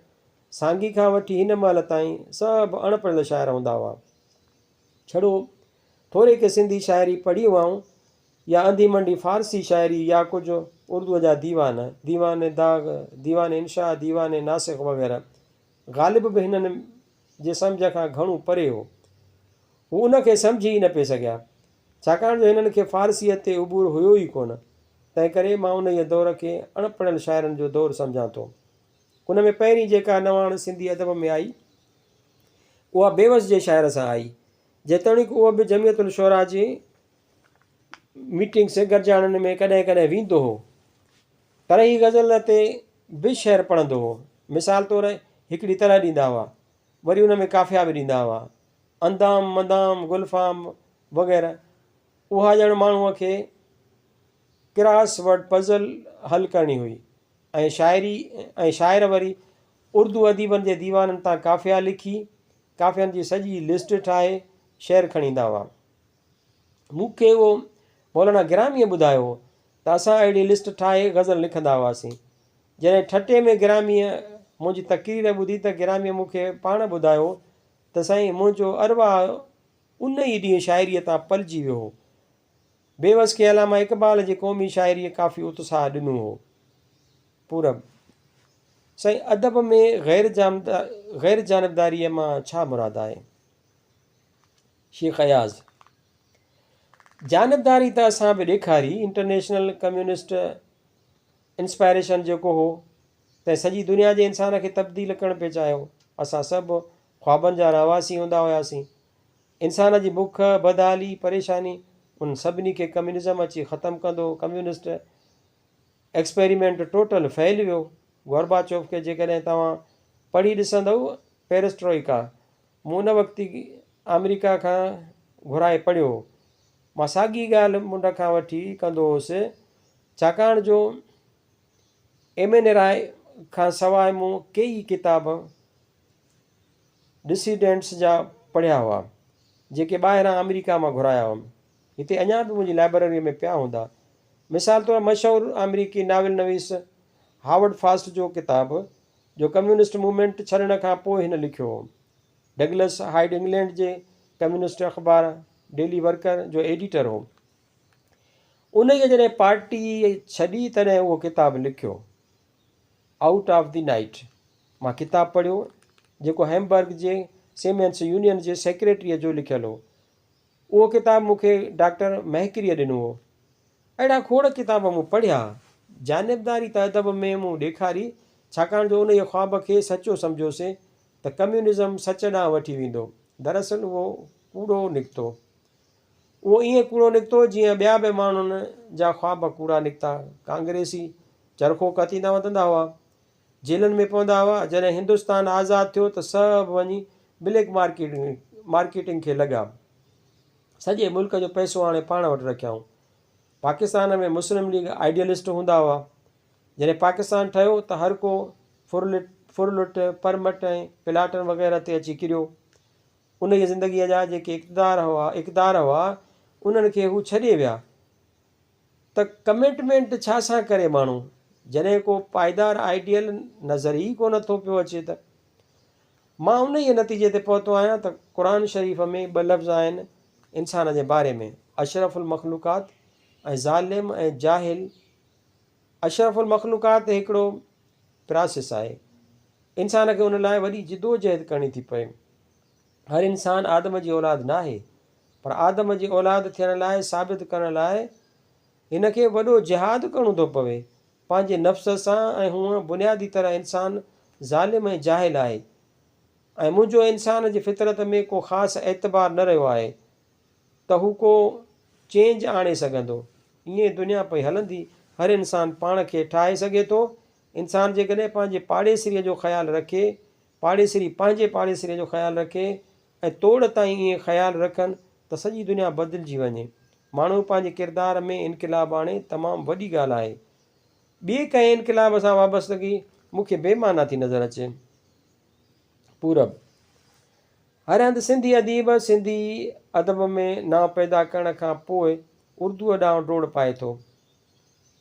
سانگي کان وٺي هن مهل تائين سڀ اڻ پڙهيل شاعر هوندا هئا. ڇڙو ٿوري ڪي سنڌي شاعري پڙهي هئائون يا انڌي منڊي فارسي شاعري يا ڪجهه اردوء جا ديوان، ديوان داغ، ديوان انشاء، ديوان ناسخ وغيره. غالب به هنن جي سمجهه کان گهڻو پري هو. هو ان کي سمجهي ئي نه پئي سگهيا. ڇاڪاڻ جو هنن کي فارسيء تي عبور هيو ئي ڪونه. تنهنڪري مان انهيء دور کي اڻ پڙهيل شاعرن جو دور سمجهان ٿو. ان ۾ پهرين جيڪا نواڻ سنڌي ادب ۾ آئي، اها بيوس جي شاعر سان آئي. جيتوڻيڪ اهو به جمعيت الشعراء جي ميٽنگس، گڏجاڻين، ۾ ڪڏهن ڪڏهن ويندو هو. پر هي غزل تي به شعر پڙهندو هو. مثال طور هڪڙي طرح ڏيندا هئا، وري ان ۾ قافيا به ڏيندا هئا. اندام، مندام، گلفام وغيره. اها ڄڻ ماڻهوء کي ڪراس ورڊ پزل حل ڪرڻي هئي ۽ شاعري ۽ شاعر وري اردو اديبن جي ديوانن تان قافيا لکي، قافين جي سڄي لسٽ ٺاهي شعر کڻي ايندا هئا. مون کي اهو مولانا گراميء ٻڌايو هو ته اسان اهڙي لسٽ ٺاهي غزل لکندا هئاسين. جڏهن ٺٽي ۾ گراميء منهنجي تقرير ٻڌي ته گراميء مون کي پاڻ ٻڌايو ته سائين منهنجو ارواح ان ئي ڏينهن شاعريء تان پلجي ويو هو. بيوس کي علامه اقبال جي قومي شاعريء ڪافي اتساهه ڏنو هو. پورب، سائين ادب ۾ غير جانبداريء مان ڇا مراد آهي؟ شيخ اياز، جانبداري ته اسان به ڏيکاري، انٽرنيشنل ڪميونسٽ انسپائريشن جيڪو هو، تنهن سڄي دنيا جي انسان کي تبديل ڪرڻ پئي چاهيو. اسان سڀ خوابن جا رهواسي هوندا هياسين. انسان جي بک، بدحالي، پريشاني، انهن سڀني کي ڪميونزم اچي ختم ڪندو. ڪميونسٽ ايڪسپيريمينٽ ٽوٽل فيل ويو. گورباچوف کي جيڪڏهن توهان پڙهي ڏسندؤ، پيرسٽروئيڪا، مون ان وقت ئي آمريڪا کان گهرائي پڙهيو هو. مان ساڳي ڳالهه منڍ کان وٺي ڪندو هوس، ڇاڪاڻ جو ايم اين راء کان سواء مون ڪيئي ڪتاب ڊسيڊنٽس جا پڙهيا هئا، جيڪي ٻاهران آمريڪا مان گهرايا هئم. هتي اڃا به منهنجي لائبرريء ۾ پيا هوندا. مثال طور مشهور آمريڪي ناول نويس هاورڊ فاسٽ جو ڪتاب، جو ڪميونسٽ موومينٽ ڇڏڻ کان پوء هن لکيو هو. ڊگلس هائيڊ انگلينڊ جي ڪميونسٽ اخبار ڊيلي ورڪر جو ايڊيٽر هو. انهيء جڏهن پارٽي ڇڏي تڏهن اهو ڪتاب لکيو. آئوٽ آف the night مان ڪتاب پڙهيو جيڪو هيمبرگ جي سيمينس يونين جي سيڪريٽريء جو لکيل هو. اهو ڪتاب مون کي ڊاڪٽر مهڪريء ڏنو هو. اهڙا کوڙ ڪتاب مون پڙهيا. جانبداري ته ادب ۾ مون ڏيکاري، ڇاڪاڻ جو انهيء خواب کي سچو سمجهيوسين ته ڪميونزم سچ ڏانهن وٺي ويندو. دراصل اهو ڪوڙو نڪتو. اهو ائين ڪوڙو نڪتو جيئن ٻيا به ماڻهن جا خواب ڪوڙا نڪتا. ڪانگريسي چرخو ڪتيندا وتندا هئا. جيلن ۾ پوندا هئا. جڏهن هندستان آزاد ٿيو ته سڀ وڃي بليڪ مارڪيٽنگ کي لڳا. سڄي ملڪ جو پئسو آڻي پاڻ وٽ رکيائون. پاڪستان ۾ مسلم ليگ آئيڊيلسٽ هوندا هئا. جڏهن پاڪستان ٺهيو ته هر ڪو ڦرلٽ، ڦرلٽ، پرمٽ ۽ پلاٽن وغيره تي اچي ڪريو. انهيء زندگيء جا جيڪي اقتدار هئا، اقدار هئا، انهن کي هو ڇڏي ويا. ته ڪمٽمينٽ ڇا سان ڪري ماڻهو، جڏهن ڪو پائيدار آئيڊيل نظر ئي ڪونه ٿو پيو اچي ته. مان انهيء نتيجي تي پهتو آهيان ته قرآن شريف ۾ ٻه لفظ آهن انسان جي باري ۾ اشرف المخلوقات ۽ ظالم ۽ جاهل اشرف المخلوقات هڪڙو پراسيس آهي. انسان کي ان لاء وڏي جدوجهد ڪرڻي ٿي پئي. هر انسان آدم جي اولاد ناهي، پر آدم جي اولاد ٿيڻ لاء ثابت ڪرڻ لاء هن کي وڏو جهاد ڪرڻو ٿو پوي پنهنجي نفس سان ۽ هونء بنيادي طرح انسان ظالم ۽ جاهل آهي ۽ منهنجو انسان جي فطرت ۾ ڪو خاص اعتبار نه رهيو آهي ته هو ڪو چينج آڻي سگهندو. ائين دنيا پئي هلندي. هر انسان پاڻ کي ٺاهي سگهي ٿو. انسان جيڪڏهن پنهنجي پاڙيسريء جو خيال رکي، پاڙيسري پنهنجي پاڙيسريء جو خيال رکي ۽ توڙ تائين ائين خيال رکن ته سڄي دنيا بدلجي وڃي. ماڻهو پنهنجي ڪردار ۾ انقلاب آڻي تمام وڏي ڳالهه آهي. ٻئي ڪنهن انقلاب سان وابستگي مون کي بي معنيٰ ٿي نظر اچي. پورب، هر هنڌ سنڌي اديب سنڌي ادب ۾ نانء پيدا ڪرڻ کان پوء اردوء ڏانهن ڊوڙ پائي ٿو.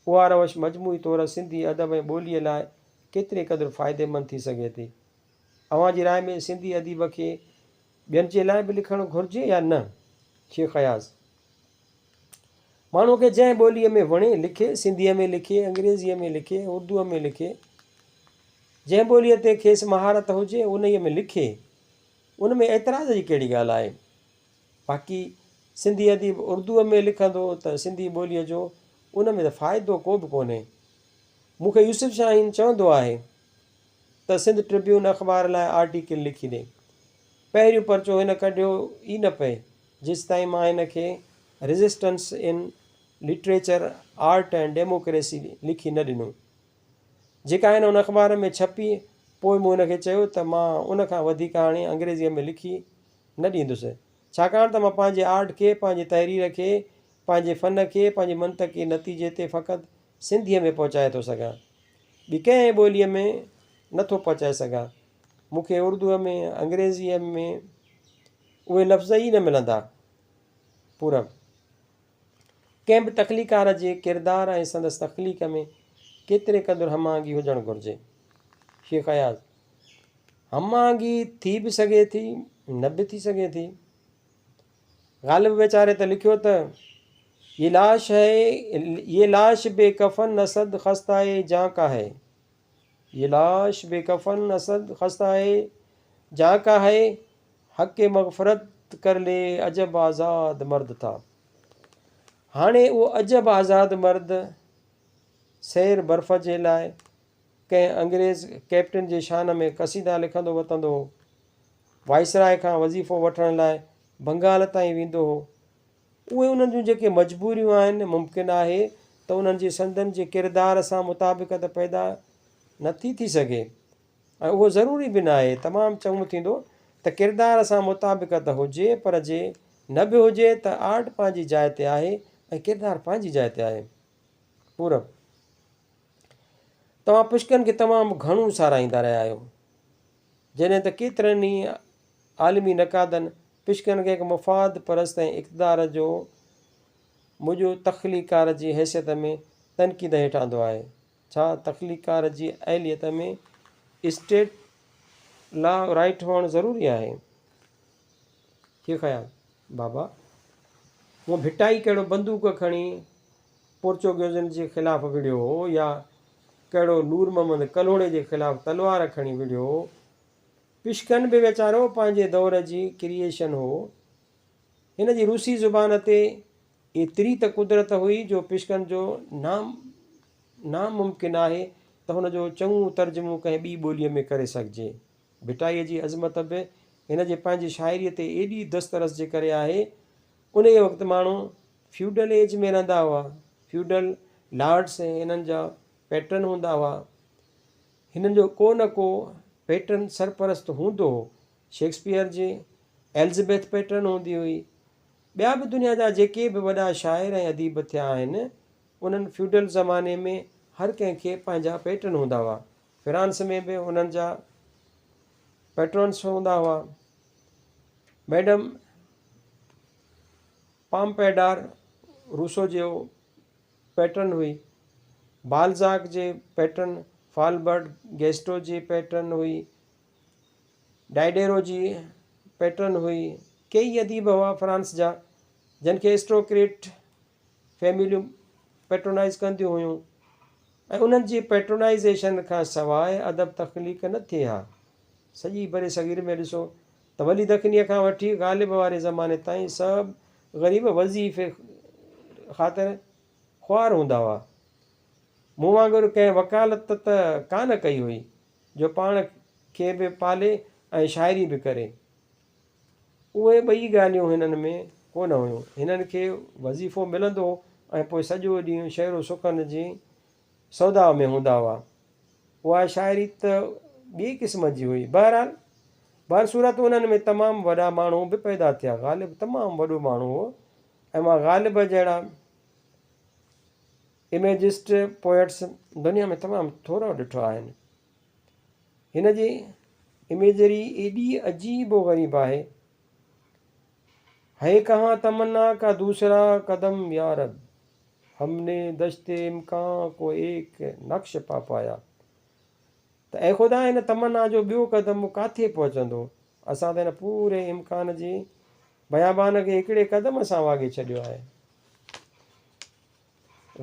اها روش مجموعي طور سنڌي ادب ۽ ٻوليء لاء ڪيتري قدر فائديمند ٿي سگهي ٿي؟ اوهان جي راء ۾ سنڌي اديب کي ٻين جي لاء به لکڻ گهرجي يا نه؟ شيخ اياز، ماڻهوء کي جنهن ٻوليء ۾ وڻي لکي، سنڌيء ۾ لکي، انگريزيء ۾ لکي، اردوء ۾ لکي، جنهن ٻوليء تي کيس مهارت هجي، انهيء ۾ لکي، ان ۾ اعتراض جي ڪهڙي ڳالهه آهي؟ باقي سنڌي اديب اردوء ۾ لکندو ته سنڌي ٻوليء جو ان ۾ ته فائدو ڪو به ڪونهي. مون کي يوسف شاهين چوندو آهي ته سنڌ ٽربيون اخبار لاء آرٽيڪل لکي ڏي. پهريون پرچو هن ڪڍيو ئي نه پئي، جيستائين مان هن کي resistance in literature, art and democracy لکي نه ڏنو. جيڪا هن ان اخبار ۾ ڇپي، پوء مون هن کي چيو ته مان ان کان وڌيڪ هاڻي انگريزيء ۾ لکي نه ڏيندس، ڇاڪاڻ ته مان پنهنجي آرٽ کي، پنهنجي تحرير کي، پنهنجي فن کي، پنهنجي منطقي نتيجي تي فقط سنڌيء ۾ پهچائي ٿو سگهان. ٻي ڪنهن ٻوليء ۾ نه ٿو پهچائي سگهان. مون کي اردوء ۾، انگريزيء ۾ اهي لفظ ئي نه ملندا. پورب، ڪنهن به تخليقار جي ڪردار ۽ سندس تخليق ۾ ڪيتري قدر هم آهنگي هجڻ گهرجي؟ شيخ اياز، هم آهنگي ٿي به سگهي ٿي، نه به ٿي سگهي ٿي. غالب ويچاري ته لکيو ته، يي لاش هي، يي لاش بي ڪفن اسد خسته جان ڪا هي. يي لاش بي ڪفن اسد خسته جان ڪا هي، حق مغفرت ڪر لي عجب آزاد مرد ٿا. هاڻي اهو عجب آزاد مرد سير برف جي لاء ڪنهن انگريز ڪئپٽن جي شان ۾ قصيدا لکندو وتندو هو. وائسراء کان وظيفو وٺڻ لاء بنگال تائين ويندو هو. اهي انهن جون جيڪي مجبوريون آهن، ممڪن آهي ته انهن جي سندن جي ڪردار سان مطابقت پيدا نه ٿي ٿي سگهي ۽ اهو ضروري به ناهي. تمام چڱو ٿيندو ته ڪردار سان مطابقت هجي پر جي نه به هجي ته آرٽ پنهنجي جاء تي آهي ۽ ڪردار پنهنجي جاء تي آهي. پورب، توهان پشڪن کي تمام گهڻو ساراهيندا رهيا آهيو. جڏهن ته ڪيترن ئي عالمي نقادن پشڪن کي هڪ مفاد پرست ۽ اقتدار جو مڄو تخليقڪار جي حيثيت ۾ تنقيد هيٺ آندو آهي. ڇا تخليقڪار جي اهليت ۾ اسٽيٽ لا رائيٽ هئڻ ضروري آهي؟ هي خيال. بابا! هونء ڀٽائي ڪهڙو بندوق کڻي پورچوگيزن جي خلاف وڙهيو هو يا ڪهڙو نور محمد ڪلهوڙي جي خلاف تلوار کڻي وڙهيو هو. پشڪن به ويچارو پنهنجي دور جي ڪريئيشن هو. هن جي روسي زبان تي ايتري ته قدرت هئي جو پشڪن جو ناممڪن آهي ته هن جو چڱو ترجمو ڪنهن ٻي ٻوليء ۾ ڪري سگهجي. ڀٽائيء جي عظمت به هن جي پنهنجي شاعريء تي ايڏي دسترس جي ڪري آهي. انهيء وقت ماڻهو فيوڊل ايج ۾ رهندا هئا. فيوڊل لارڊس هنن جا پيٽرن هوندا هئا. هنن جو ڪو نه ڪو پيٽرن سرپرست هوندو هو. شيڪسپيئر جي ايلزبيٿ پيٽرن هوندي هئي. ٻيا به دنيا جا جيڪي به وڏا شاعر ۽ اديب ٿيا آهن، انهن فيوڊل زماني ۾ هر ڪنهن کي پنهنجا پيٽرن هوندا هئا. فرانس ۾ به انهن جا پيٽرنس هوندا هئا. ميڊم پامپيڊار روسو جو پيٽرن هئي. بالزاڪ جي پيٽرن فالبرٽ گيسٽو جي پيٽرن هئي. ڊائڊيرو جي پيٽرن هئي. ڪيئي اديب هئا فرانس جا جن کي ارسٽوڪريٽ فيمليون پيٽرونائيز ڪنديون هيون ۽ انهن جي پيٽرونائيزيشن کان سواء ادب تخليق نه ٿئي ها. سڄي برصغير ۾ ڏسو ته ولي دکنيء کان وٺي غالب واري زماني تائين سڀ غريب وظيفي خاطر خوار هوندا هئا. مون وانگر ڪنهن وڪالت ته ڪانه ڪئي هئي، جو پاڻ کي به پالي ۽ شاعري به ڪري. اهي ٻئي ڳالهيون هنن ۾ ڪونه هيون. هنن کي وظيفو ملندو هو ۽ پوء سڄو ڏينهن شعر و سخن جي سوداء ۾ هوندا هئا. اها شاعري ته ٻئي قسم جي هئي. بهرحال، بهرصورت انهن ۾ تمام وڏا ماڻهو به پيدا ٿيا. غالب تمام وڏو ماڻهو هو ۽ مان غالب جهڙا اميجسٽ پوئٽس دنيا ۾ تمام ٿورا ڏٺا آهن. هن جي اميجري ايڏي عجيب و غريب آهي. هي ڪهان تمنا ڪا دوسرا قدم يا رب، هم ني دشت امڪان ڪو ايڪ نقش پا پايا. ته اي خدا هن تمنا جو ٻيو قدم ڪاٿي پهچندو؟ اسان ته هن پوري امڪان جي بيابان کي هڪڙي قدم سان واڳي ڇڏيو آهي.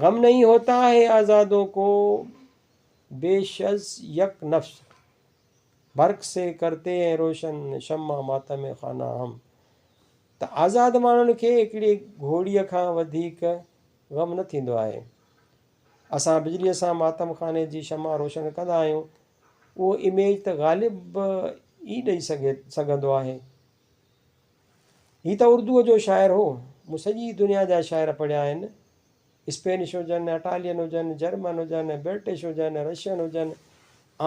غم نهين هوتا هي آزادون ڪو بيش از يڪ نفس، برق سي ڪرتي هين روشن شمع ماتم خانه هم. ته آزاد ماڻهن کي هڪڙي گهوڙيء کان وڌيڪ غم نه ٿيندو آهي. اسان بجليء سان ماتم خاني جي شمع روشن ڪندا آهيون. اهو اميج ته غالب ئي ڏئي سگهندو آهي. هي ته اردوء جو شاعر هو. مون سڄي دنيا جا شاعر پڙهيا آهن. اسپينش هجن، اٽالين هجن، جرمن هجن، برٽش هجن، رشين هجن،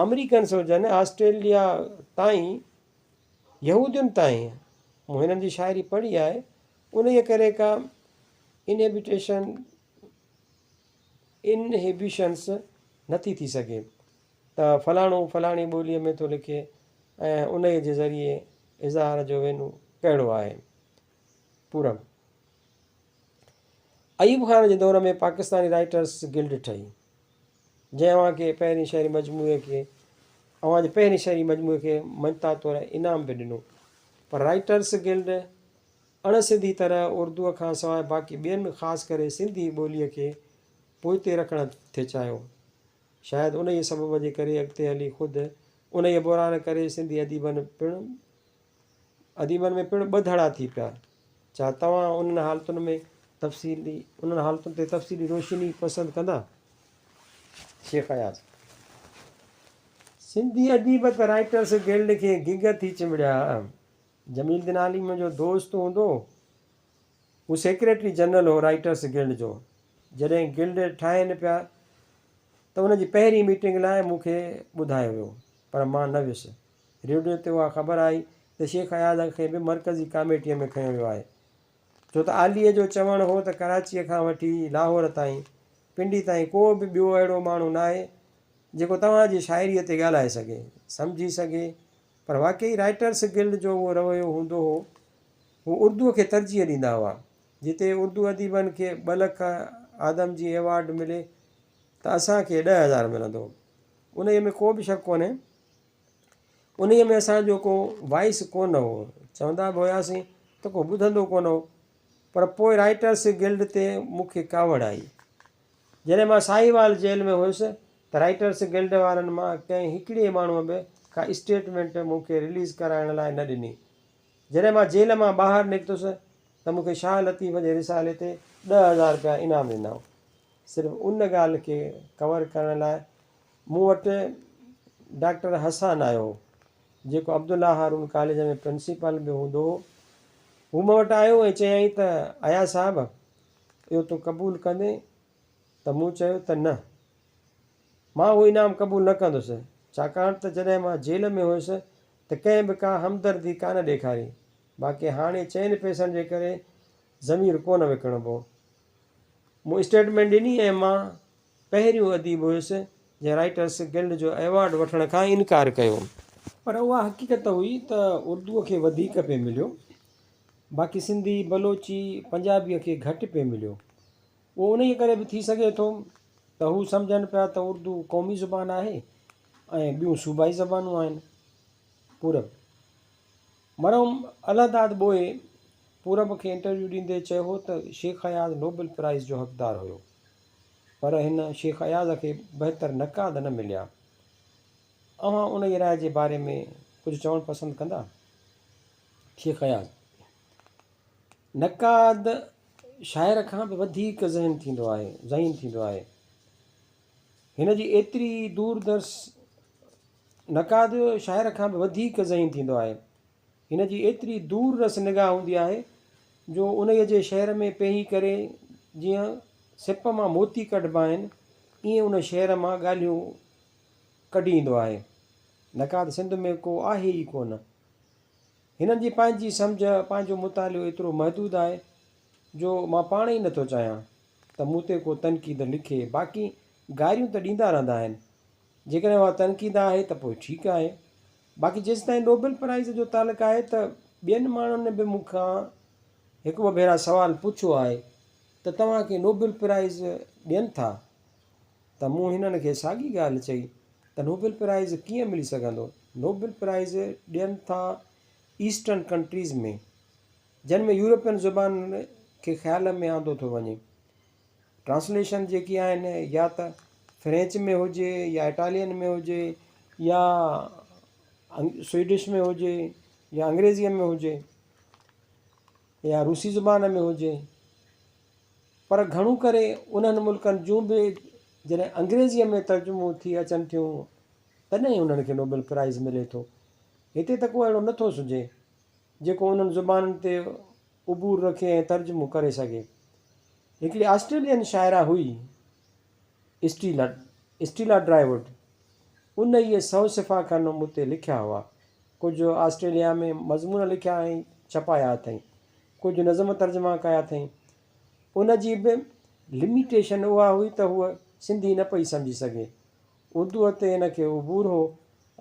آمريڪنس هجن، آسٽريليا تائين، يهودين تائين مون هنن جي شاعري پڙهي آهي. انهيء ڪري ڪا انهيبيٽيشن، Inhibitions، نٿي ٿي سگهي ته فلاڻو فلاڻي ٻوليء ۾ ٿو لکي ۽ انهيء جي ذريعي اظهار جو وينو ڪهڙو آهي. پورب. ايوب خان جي دور ۾ پاڪستاني رائيٽرس گلڊ ٺهي، جنهن اوهان کي پهرين شعري مجموعي کي اوهان جي پهرين شعري مجموعي کي مڃتا طور انعام به ڏنو. پر رائيٽرس گلڊ اڻ سڌي طرح اردوء کان سواء باقي ٻين خاص ڪري سنڌي ٻوليء کي پوئتي رکڻ ٿي چاهيو. شايد انهيء سبب جي ڪري اڳتي هلي خود انهيء بحران ڪري سنڌي اديبن پڻ اديبن ۾ پڻ ٻه ڌڙا ٿي پيا. ڇا توهان انهن حالتن ۾ تفصيلي انهن حالتن تي تفصيلي روشني پسند ڪندا؟ شيخ اياز. سنڌي اديب ته رائيٽرس گلڊ کي گگ ٿي چنبڙيا. جميل دنالي منهنجو دوست هوندو هو. هو سيڪريٽري جنرل هو رائيٽرس گلڊ جو. جڏهن گلڊ ٺاهين پيا ته ان جي پهرين ميٽنگ لاء مون کي ٻڌايو ويو پر مان نه ويس. ريڊيو تي اها خبر آئي ته شيخ اياز کي به مرڪزي ڪاميٽيء ۾ کنيو ويو آهي. ڇو ته عاليء جو چوڻ هو ته ڪراچيء کان وٺي لاهور تائين، پنڊي تائين ڪو به ٻيو اهڙو ماڻهو ناهي جيڪو توهان جي شاعريء تي ڳالهائي سگهي، سمجهي سگهي. پر واقعي رائيٽرس گلڊ جو اهو رويو هوندو هو. هو اردوء کي ترجيح ڏيندا هئا. جتي اردو اديبن کي ٻه لک آدم جي ايوارڊ ملي ته اسان کي 10,000 ملندو. انهيء ۾ ڪو به شڪ ڪونهي. انهيء ۾ اسان جو ڪو وائس ڪونه هو. چوندا به هياسين ته ڪو ٻڌندو ڪونه هو. پر پوء رائيٽرس گلڊ تي مون کي ڪاوڙ آئي. جڏهن مان ساهيوال جيل ۾ هيس ته رائيٽرس گلڊ وارن مان ڪنهن هڪڙي ماڻهوء به ڪا اسٽيٽمينٽ مون کي رليز ڪرائڻ لاء نه ڏني. جڏهن مان جيل مان ٻاهر نڪتس ته مون کي شاهه لطيف جي رسالي تي 10,000 رپيا انعام ڏنائون. صرف ان ڳالهه کي ڪور ڪرڻ لاء مون وٽ ڊاڪٽر حسان آيو هو، جيڪو عبدالله هارون ڪاليج ۾ پرنسپال به هوندو هو. هو مون وٽ آيو ۽ چيائين ته اياز صاحب! اهو تون قبول ڪندين؟ ته مون چيو ته نه، مان اهو انعام قبول نه ڪندس، ڇاڪاڻ ته جڏهن مان جيل ۾ هيس ته ڪنهن به ڪا همدردي ڪانه ڏيکاري، باقي هاڻي چئن پئسن جي ڪري ضمير ڪونه وڪڻبو. مون اسٽيٽمينٽ ڏني ۽ مان پهريون اديب هيس جنهن رائيٽرس گلڊ جو ايوارڊ وٺڻ کان انڪار ڪيو. پر اها حقيقت هئي ته اردوء کي وڌيڪ پئي مليو، باقي سنڌي، بلوچي، پنجابيء کي گهٽ پئي مليو. اهو انهيء ڪري به ٿي سگهي ٿو ته هو سمجهن پيا ته اردو قومي زبان آهي ۽ ٻيون صوبائي زبانون آهن. پورب. مرحوم الهداد ٻوهيي پورب کي انٽرويو ڏيندي چيو هو ته شيخ اياز نوبل پرائيز جو حقدار هيو پر هن شيخ اياز کي بهتر نقاد نه مليا. اوهان انهيء راء جي باري ۾ ڪجهه چوڻ پسند ڪندا؟ شيخ اياز، نقاد شاعر کان به وڌيڪ ذهين ٿيندو آهي، ذهين ٿيندو آهي. هن جي ايتري دور درس نقاد شاعر کان به وڌيڪ ذهين ٿيندو آهي. هن جي ايتري دور رس نگاهه هوندي آهي جو انهيء جي شعر ۾ پيهي ڪري جيئن سپ مان موتي ڪڍبا آهن، ائين ان شعر مان ڳالهيون ڪڍي ايندو آهي. نقاد سنڌ ۾ ڪو آهي ئي ڪونه. هنن جي پنهنجي سمجهه، پنهنجو مطالعو ايترو محدود آهي جو مان پاڻ ئي نٿو چاهيان ته مون تي ڪو تنقيد لکي، باقي گاريون ته ڏيندا رهندا آهن. جيڪڏهن اها تنقيد آهي ته پوء ٺيڪ آهي. باقي جيستائين نوبل پرائيز جو تعلق آهي ته ٻين ماڻهن به مون کان هڪ ٻه ڀيرا سوال پڇيو آهي ته توهان کي نوبل پرائيز ڏين ٿا ته مون هنن کي ساڳي ڳالهه چئي ته نوبل پرائيز ڪيئن ملي سگهندو؟ نوبل پرائيز ڏين ٿا ايسٽرن ڪنٽريز ۾ جن ۾ يورپين زبانن کي خيال ۾ آندو ٿو وڃي. ٽرانسليشن جيڪي آهن يا ته فرينچ ۾ هجي يا اٽالين ۾ هجي يا سوئيڊش ۾ هجي يا انگريزيء ۾ هجي يا روسي زبان ۾ هجي پر گهڻو ڪري انهن ملڪن جون به جڏهن انگريزيء ۾ ترجمو ٿي اچن ٿيون تڏهن انهن کي نوبل پرائز ملي ٿو. هتي ته ڪو اهڙو نٿو سجهي جيڪو انهن زبانن تي عبور رکي ۽ ترجمو ڪري سگهي. هڪڙي آسٽريلين شاعره هئي اسٽيلا Stella Drywood ان اهي سئو صفحا کن مون تي لکيا هئا. ڪجهه آسٽريليا ۾ مضمون لکيا ۽ ڇپايا اٿئين. ڪجهه نظم ترجما ڪيا اٿئين. ان جي به لميٽيشن اها هئي ته هوء سنڌي نه پئي سمجهي سگهي. اردوء تي هن کي عبور هو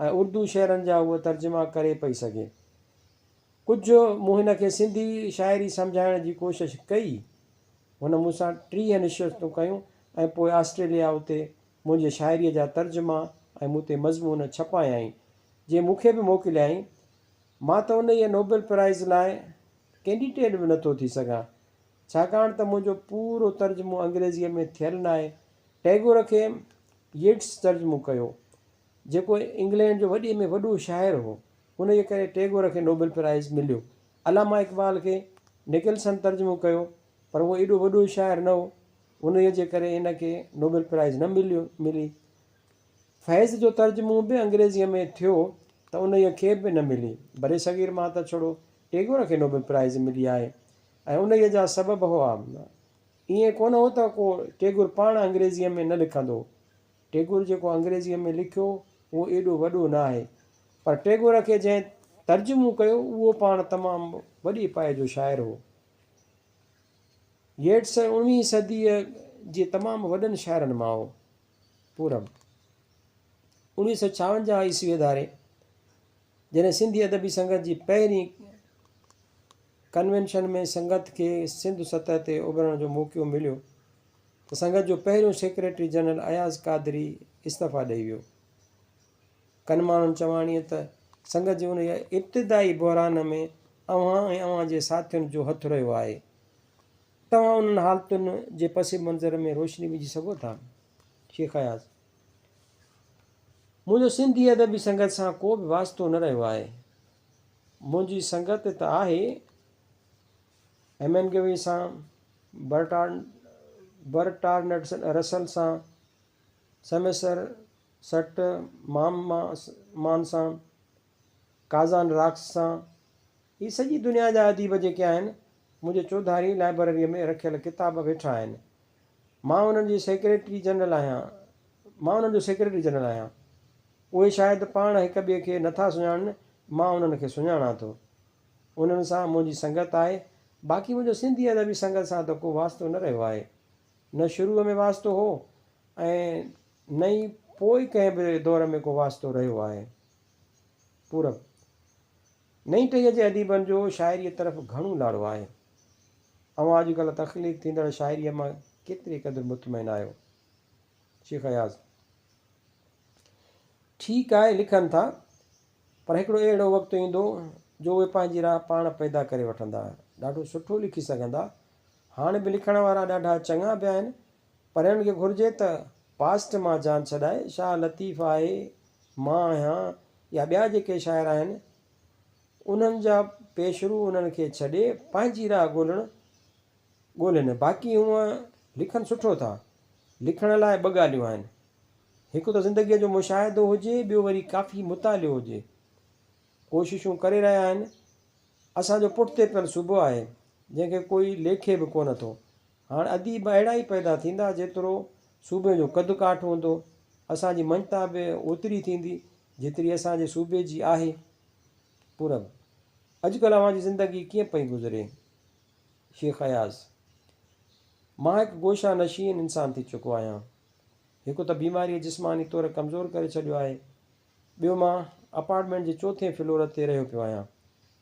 ۽ اردو شعرن جا هوء ترجما ڪري پئي سگهي. ڪجهه مون هن کي سنڌي شاعري سمجهائڻ جي ڪوشش ڪئي. هن مون سان 30 نشستون ڪيون ۽ پوء آسٽريليا اتي منهنجي شاعريء جا ترجما ۽ مون تي مضمون ڇپايائين، جي مون کي به موڪليائين. مان ته انهيء نوبل پرائيز لاء ڪينڊيڊيٽ به نٿو ٿي سگهان، ڇاڪاڻ ته منهنجو پورو ترجمو انگريزيء ۾ ٿيل ناهي. ٽئگور کي ييٽس ترجمو ڪيو، جيڪو انگلينڊ جو وڏي ۾ وڏو شاعر هو. انهيء ڪري ٽئگور کي نوبل پرائيز مليو. علامه اقبال کي نڪلسن ترجمو ڪيو، پر هو ايڏو وڏو شاعر نه هو، انهيء جي ڪري هن کي نوبل پرائيز نه مليو ملي. فيض جو ترجمو به انگريزيء ۾ ٿيو ته انهيء کي به نه ملي. برصغير مان ته ڇڙو ٽئگور کي نوبل پرائيز ملي آهي ۽ انهيء جا سبب هئا. ائين ڪونه هو ته ڪو ٽئگور پاڻ انگريزيء ۾ نه لکندو هو. ٽئگور جيڪو انگريزيء ۾ لکيو، اهو ايڏو وڏو نه آهي، پر ٽئگور کي جنهن ترجمو ڪيو، اهو پاڻ تمام وڏي پائي جو شاعر هو. ييٽس اڻويهين صديء جي تمام وڏن شاعرن مان هو. پورب، 1956 عيسويء ڌاري، جڏهن سنڌي ادبي سنگت جي پهرين ڪنوينشن ۾ سنگت کي سنڌ سطح تي اڀرڻ جو موقعو مليو ته سنگت جو پهريون سيڪريٽري جنرل اياز قادري استعفيٰ ڏئي ويو. ڪن ماڻهن چواڻي ته سنگت جي انهيء ابتدائي بحران ۾ اوهان ۽ اوهان جي ساٿين جو هٿ رهيو آهي. توهان انهن حالتن جي پس منظر ۾ روشني وجهي سگهو ٿا؟ شيخ اياز، منهنجو سنڌي ادبي سنگت سان ڪو به واسطو نه رهيو آهي. منهنجي سنگت ته آهي هيمنگوي سان، برٽارنڊ رسل سان، سميسر سٽ مان سان، ڪازان راڪس سان، هي سڄي دنيا جا اديب جيڪي آهن، منهنجي چوڌاري لائبرريء ۾ رکيل ڪتاب ويٺا آهن. مان انهن جي سيڪريٽري جنرل آهيان. مان انهن جو سيڪريٽري جنرل آهيان. اهي شايد پاڻ هڪ ٻئي کي نٿا سڃاڻن، مان انهن کي سڃاڻان ٿو. انهن سان منهنجي سنگت آهي، باقي منهنجو سنڌي ادبي سنگت سان ته ڪو واسطو نه رهيو آهي. نه شروع ۾ واسطو هو ۽ نه ئي پوء ڪنهن به دور ۾ ڪو واسطو رهيو آهي. پورب، نئين ٽهيء جي اديبن جو شاعريء طرف گهڻو لاڙو آهي. اوهان اڄڪلهه تخليق ٿيندڙ شاعريء مان ڪيتري قدر مطمئن آهيو؟ شيخ اياز، ٺيڪ آهي، لکن ٿا، پر هڪڙو اهڙو وقت ايندو جو اهي پنهنجي راهه پاڻ پيدا ڪري وٺندا. ڏاڍو سٺو لکي سگهندا. هاڻ به لکڻ وارا ڏاڍا چڱا به آهن، پر انهن کي گهرجي ته پاسٽ مان جان ڇڏائي، شاهه لطيف آهي، مان آهيان يا ٻيا جيڪي شاعر آهن، انهن جا پيشرو انهن کي ڇڏي پنهنجي راهه ڳولڻ ڳولين. باقي هونء لکن سٺو ٿا. لکڻ لاء ٻه ڳالهيون آهن. هڪ ته زندگيء جو مشاهدو هجي، ٻيو وري ڪافي مطالعو هجي. ڪوششون ڪري رهيا آهن. اسان جو پٺتي پيل صوبو آهي، جنهن کي ڪوئي ليکي به ڪونه ٿو. هاڻ اديب اهڙا ئي پيدا ٿيندا جيترو صوبي جو قد ڪاٺ هوندو. اسان جي مڃتا به اوتري ٿيندي، جيتري اسان جي صوبي جي آهي. پورب، اڄڪلهه اوهان جي زندگي ڪيئن پئي گذري؟ شيخ اياز، مان هڪ گوشه نشين انسان ٿي چڪو آهيان. هڪ ته بيماريء جسماني طور ڪمزور ڪري ڇڏيو آهي. ٻيو مان اپارٽمينٽ جي چوٿين فلور تي رهيو پيو آهيان.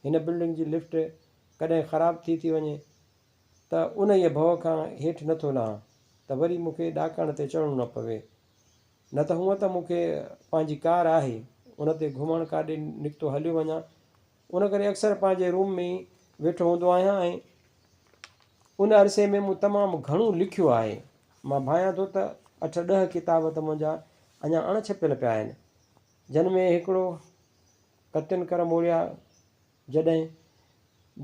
هن بلڊنگ جي لفٽ ڪڏهن خراب ٿي ٿي وڃي ته انهيء ڀؤ کان هيٺ نه ٿو لهان ته وري مون کي ڏاڪڻ تي چڙهڻو نه پوي. نه ته هونء ته مون کي پنهنجي ڪار آهي، ان تي گهمڻ ڪاڏي نڪتو هليو وڃان. ان ڪري اڪثر پنهنجي روم ۾ ئي ويٺو هوندو آهيان ۽ ان عرصي ۾ مون تمام گهڻو لکيو آهي. مان ڀانيان ٿو ته اٺ ڏهه ڪتاب ته منهنجا اڃا اڻ ڇپيل پيا آهن، جن ۾ هڪڙو ڪتين ڪر موڙيا جڏهن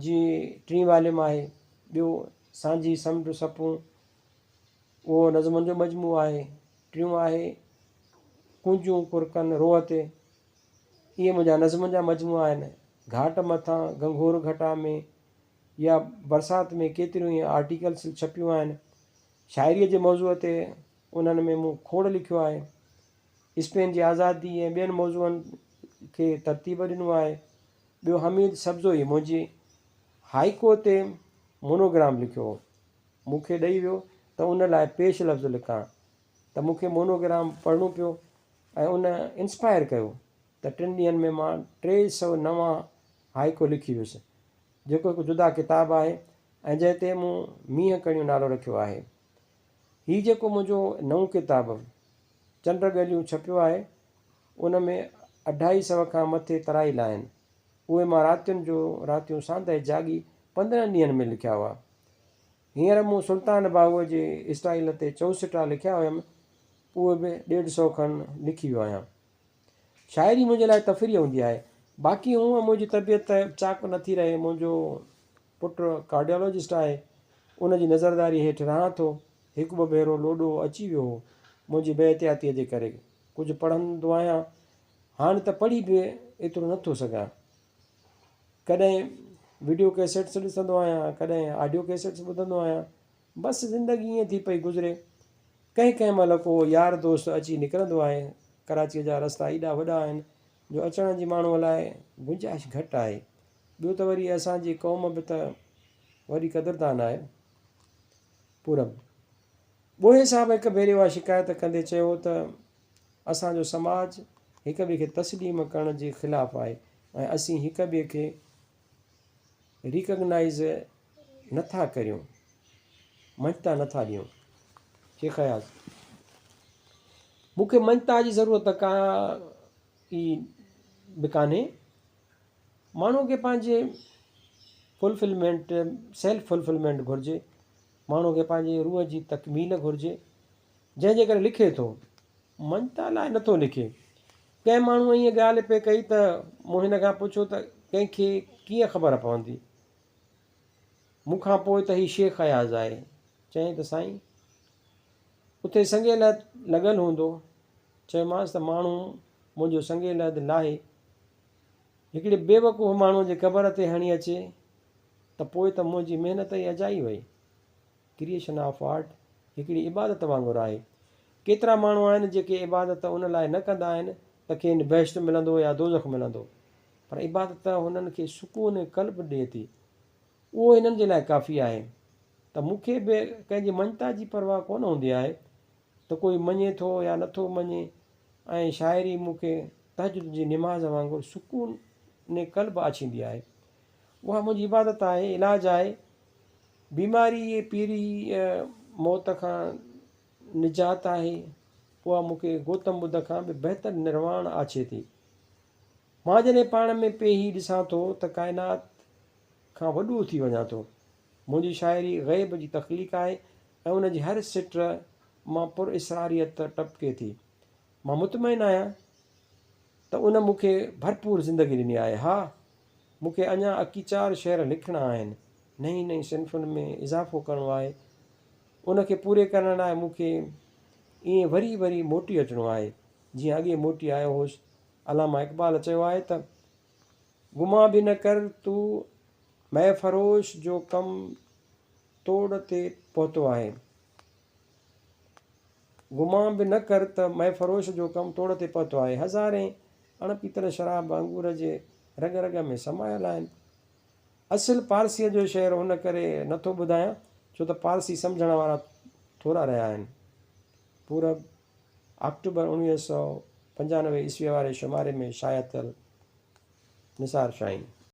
جي ٽين واليم آهي، ٻيو سانجهي سمنڊ سپون اهو نظمن جو مجموعو آهي، ٽيون آهي ڪونجون ڪرڪن روهه تي، اهي منهنجا نظمن جا مجموعا آهن. گهاٽ مٿان گهنگهور گهٽا ۾ يا برسات ۾ ڪيتريون ئي آرٽيڪلس ڇپيون آهن. شاعريء جي موضوع تي انهن ۾ مون کوڙ لکيو آهي. اسپين جي آزادي ۽ ٻين موضوعن کي ترتيب ڏنو آهي. ٻيو حميد سبزوئي منهنجي هائيڪو تي مونوگرام لکيو هو. مون کي ڏئي ويو ته ان لاء پيش لفظ لکان ته مون کي مونوگرام پڙهڻو پيو ۽ ان انسپائر ڪيو ته ٽن ڏينهن ۾ مان 300 نوان هائيڪو لکي ويس جيڪو هڪ جدا ڪتاب آهي ۽ جنهن تي مون مينهن ڪڻيون نالو رکيو آهي. هي جيڪو منهنجو نئون ڪتاب چنڊ ڳليون ڇپيو آهي، ان ۾ اڍائي سئو کان مٿي ترائيل آهن. اهي مان راتين جو راتيون ساندهه جاڳي 15 ڏينهن ۾ لکيا هئا. هينئر مون سلطان باهوء جي اسٽائيل تي چؤسٽا لکيا هيم، اهي به ڏيڍ سئو کن لکي ويو آهيان. شاعري منهنجي لاء تفريح هوندي آهي. باقي هونء منهنجي طبيعت چاق نٿي رهي. منهنجو پٽ ڪارڊيالاجسٽ آهي، ان جي نظرداري هيٺ رهان ٿو. هڪ ٻه ڀيرو لوڏو اچي ويو هو، منهنجي بي احتياطيء جي ڪري. ڪجهه پڙهندو آهيان، هاڻ ته پڙهي به ايترو نٿو سگهان. ڪڏهن وڊيو ڪيسيٽس ڏسندو آهيان، ڪڏهن آڊيو ڪيسيٽس ٻڌندو آهيان. بس زندگي ائين ٿي پئي گذري. ڪنهن ڪنهن مهل ڪو يار دوست اچي نڪرندو آهي. ڪراچيء جا رستا ايڏا وڏا آهن جو اچڻ جي ماڻهوء لاء گنجائش گهٽ آهي. ٻيو ته وري اسان جي قوم به ته وڏي قدردان آهي. پورب ٻوهيي صاحب هڪ ڀيري اها شڪايت ڪندي چيو ته اسان جو سماج هڪ ٻئي کي تسليم ڪرڻ جي خلاف آهي ۽ اسين هڪ ٻئي کي ريڪگنائيز نه ٿا ڪريون، مڃتا نه ٿا ڏيون. شيخ اياز، مون کي مڃتا جي ضرورت ڪا ئي به ڪانهي. ماڻهوء کي پنهنجي فلفلمينٽ، سيلف فلفلمينٽ گهرجي. ماڻهوء کي پنهنجي روح جي تڪميل گهرجي، جنهن جي ڪري لکي ٿو. مڃتا لاء نه ٿو لکي. ڪنهن ماڻهوء ائين ڳالهه پئي ڪئي ته مون هن کان پڇيو ته ڪنهن کي ڪيئن خبر پوندي؟ مون کان پوء ته هي شيخ اياز آهي. چيائين ته سائين! اتي سنگ لحد لڳل هوندو. چيومانس ته ماڻهو منهنجو سنگ لحد لاهي هڪڙي بيوقوف ماڻهوء جي قبر تي هڻي اچي ته پوء ته منهنجي محنت ئي اجائي وئي. ڪريئيشن آف آرٽ هڪڙي عبادت وانگر آهي. ڪيترا ماڻهو آهن جيڪي عبادت ان لاء نه ڪندا آهن ته کين بهشت ملندو يا دوزخ ملندو پر عبادت هنن کي سڪون قلب ڏئي ٿي. اهو هنن جي لاء ڪافي آهي ته مون کي به ڪنهن جي مڃتا جي پرواهه ڪونه هوندي آهي ته ڪوئي مڃي ٿو يا نه ٿو مڃي ۽ شاعري مون کي تهجد جي نماز وانگر سڪون قلب آڇيندي آهي. اها منهنجي عبادت آهي، علاج آهي. بيماري پيري موت کان نجات آهي، اها مون کي گوتم ٻڌ کان به بهتر نرواڻ آڇي ٿي. مان جڏهن پاڻ ۾ پيهي ڏسان ٿو ته ڪائنات کان وڏو ٿي وڃان ٿو. منهنجي شاعري غيب جي تخليق آهي ۽ ان جي هر سٽ مان پراسراريت ٽپڪي ٿي. مان مطمئن آهيان ته ان مون کي ڀرپور زندگي ڏني آهي. ها، مون کي اڃا اڪيچار شعر لکڻا آهن، نئين نئين صنفن ۾ اضافو ڪرڻو آهي. ان کي پوري ڪرڻ لاء مون کي ائين وري وري موٽي اچڻو آهي، جيئن اڳي موٽي آيو هوس. علامه اقبال چيو آهي ته، گمان به نه ڪر تو مئي فروش جو ڪم توڙ تي پهتو آهي. گمان به نه ڪر ته مئي فروش جو ڪم توڙ تي پهتو آهي. هزارين اڻ پيتل شراب انگور جي رڳ رڳ ۾ سمايل آهن. اصل پارسيء جو شعر ان ڪري نه ٿو ٻڌايان ڇو ته پارسي سمجهڻ وارا ٿورا رهيا آهن. پورب، آڪٽوبر 1995 عيسويء واري شماري ۾ شايع ٿيل نثار شاهين.